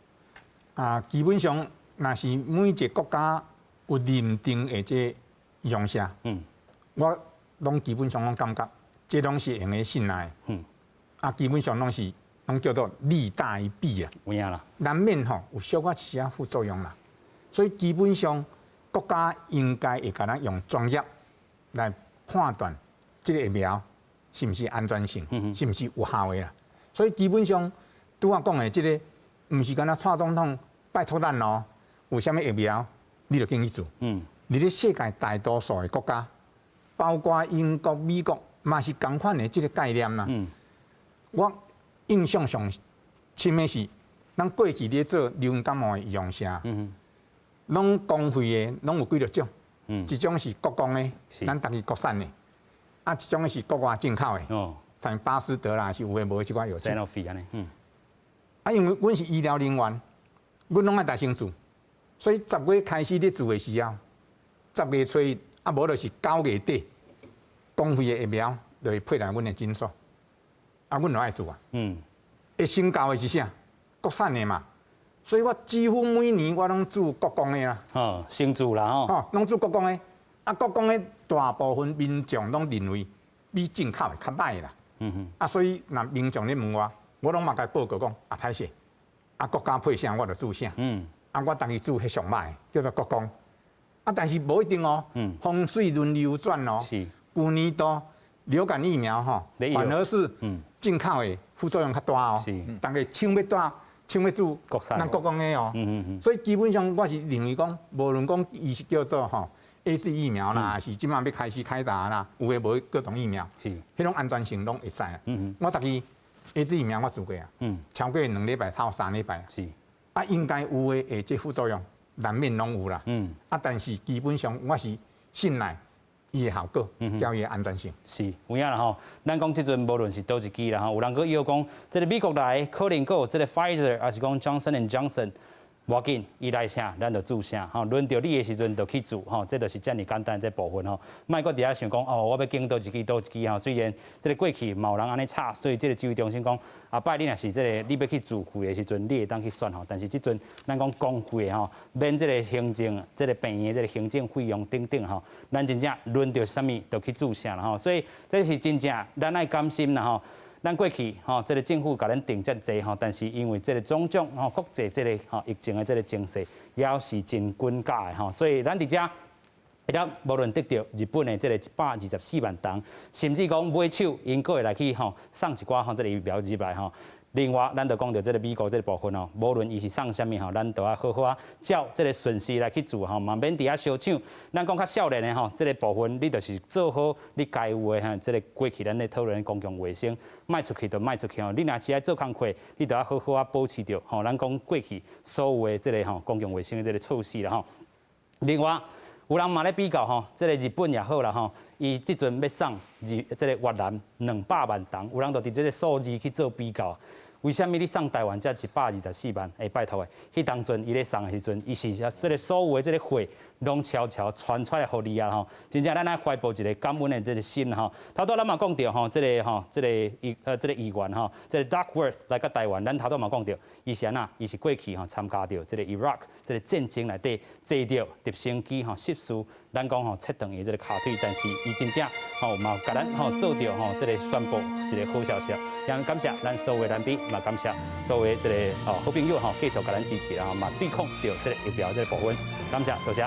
啊，基本上，若是每一個國家有認定的這預防射，我攏基本上攏感覺，這攏是會用得信賴。啊，基本上攏是攏叫做利大於弊啊。有影啦。難免吼有小可一些副作用啦，所以基本上國家應該會共咱用專業來判斷這個疫苗是毋是安全性，是毋是有效的啦。所以基本上拄仔講的這個，毋是干焦蔡總統拜託咱哦，有啥物疫苗，你就緊去注。佇咧世界大多數的國家，包括英國、美國，嘛是仝款的這個概念啦。我印象上深的是，咱過去咧做流行感冒的預防射，攏公費的，攏有幾落種。一種是國光的，咱家己國產的；啊，一種是國外進口的，像巴斯德啦，是有的無的這款藥劑。啊，因為阮是醫療人員，阮攏愛大先注，所以10月開始咧注的時候，10月初一，啊，無就是9月底，公費的疫苗就會配來阮的診所，啊，阮就愛注啊。會先到的是啥？國產的嘛。所以我幾乎每年我攏注國光的啦。哦，先注啦吼。吼，攏注國光的。啊，國光的大部分民眾攏認為比進口的較䆀啦。啊，所以若民眾咧問我，我攏嘛共伊報告講，啊，歹勢，啊，國家配啥我就注啥。啊，我當去注彼上䆀，叫做國光。啊，但是無一定哦。風水輪流轉哦。舊年度流感疫苗吼，反而是進口的副作用較大哦。大家搶欲打。搶欲注咱國光的哦，所以基本上我是認為講，無論講伊是叫做吼 AZ 疫苗啦，是這馬欲開始開打啦，有的無的各種疫苗，彼種安全性攏會使。我家己 AZ 疫苗我注過啊，超過兩禮拜、超3禮拜。啊，應該有的會這副作用，難免攏有啦。啊，但是基本上我是信賴伊的效果，佮伊的安全性。是，有影啦吼。咱講這陣無論是佗一支啦吼，有人閣臆講，這個美國來可能閣有這個 Pfizer，抑是講 Johnson and Johnson，無要緊，伊來啥，咱就注啥吼。輪著你的時陣就去注吼，這就是遮爾簡單這部分吼。莫閣佇遐想講哦，我欲揀佗一支佗一支吼。雖然這個過去嘛有人按呢吵，所以這個指揮中心講，後擺你若是這個你欲去自費的時陣，你會當去選吼。但是這陣咱講公費的吼，免這個行政、這個病院的這個行政費用等等吼，咱真正輪著啥物就去注啥啦吼。所以這是真正咱愛甘心啦吼。咱過去吼，這個政府共咱定遮濟吼，但是因為這個種種吼，國際這個吼疫情的這個情勢，猶是真滾假的吼，所以咱佇遮。會當無論得著日本的這个124萬筒，甚至講尾手𪜶閣會來去吼送一寡吼這个疫苗入來吼。另外，咱就講著這个美國這个部分哦，無論伊是送啥物吼，咱都愛好好啊，照這个順序來去做吼，嘛免佇遐相搶。咱講較少年的吼，這个部分你就是做好你該有的吼，這个過去咱咧討論公共衛生，莫出去就莫出去吼。你若是愛做工課，你就愛好好啊保持著吼，咱講過去所有的這个吼公共衛生的這个措施啦吼。另外，有人嘛咧比較吼，這个日本也好啦吼，伊這陣欲送日這个越南200萬筒，有人就佇這个數字去做比較。為啥物你送台灣才124萬？欸，拜託的，彼當陣伊咧送的時陣，伊是這个所有的這个貨攏悄悄傳出來予你啊吼！真正咱愛懷抱一个感恩的這个心吼。頭拄咱嘛講著吼，這个吼，這个議呃這个議員吼，這个 Duckworth 來到台灣，咱頭拄嘛講著，伊是按怎？伊是過去吼參加著這个 Iraq 這个戰爭內底坐著直升機吼失事，咱講吼切斷伊這个跤腿，但是伊真正吼嘛共咱吼做著吼這个宣布一個好消息，也感謝咱所有的來賓，嘛感謝所有這个哦好朋友吼繼續共咱支持，然後嘛對抗著這个疫苗這个部分，感謝多謝。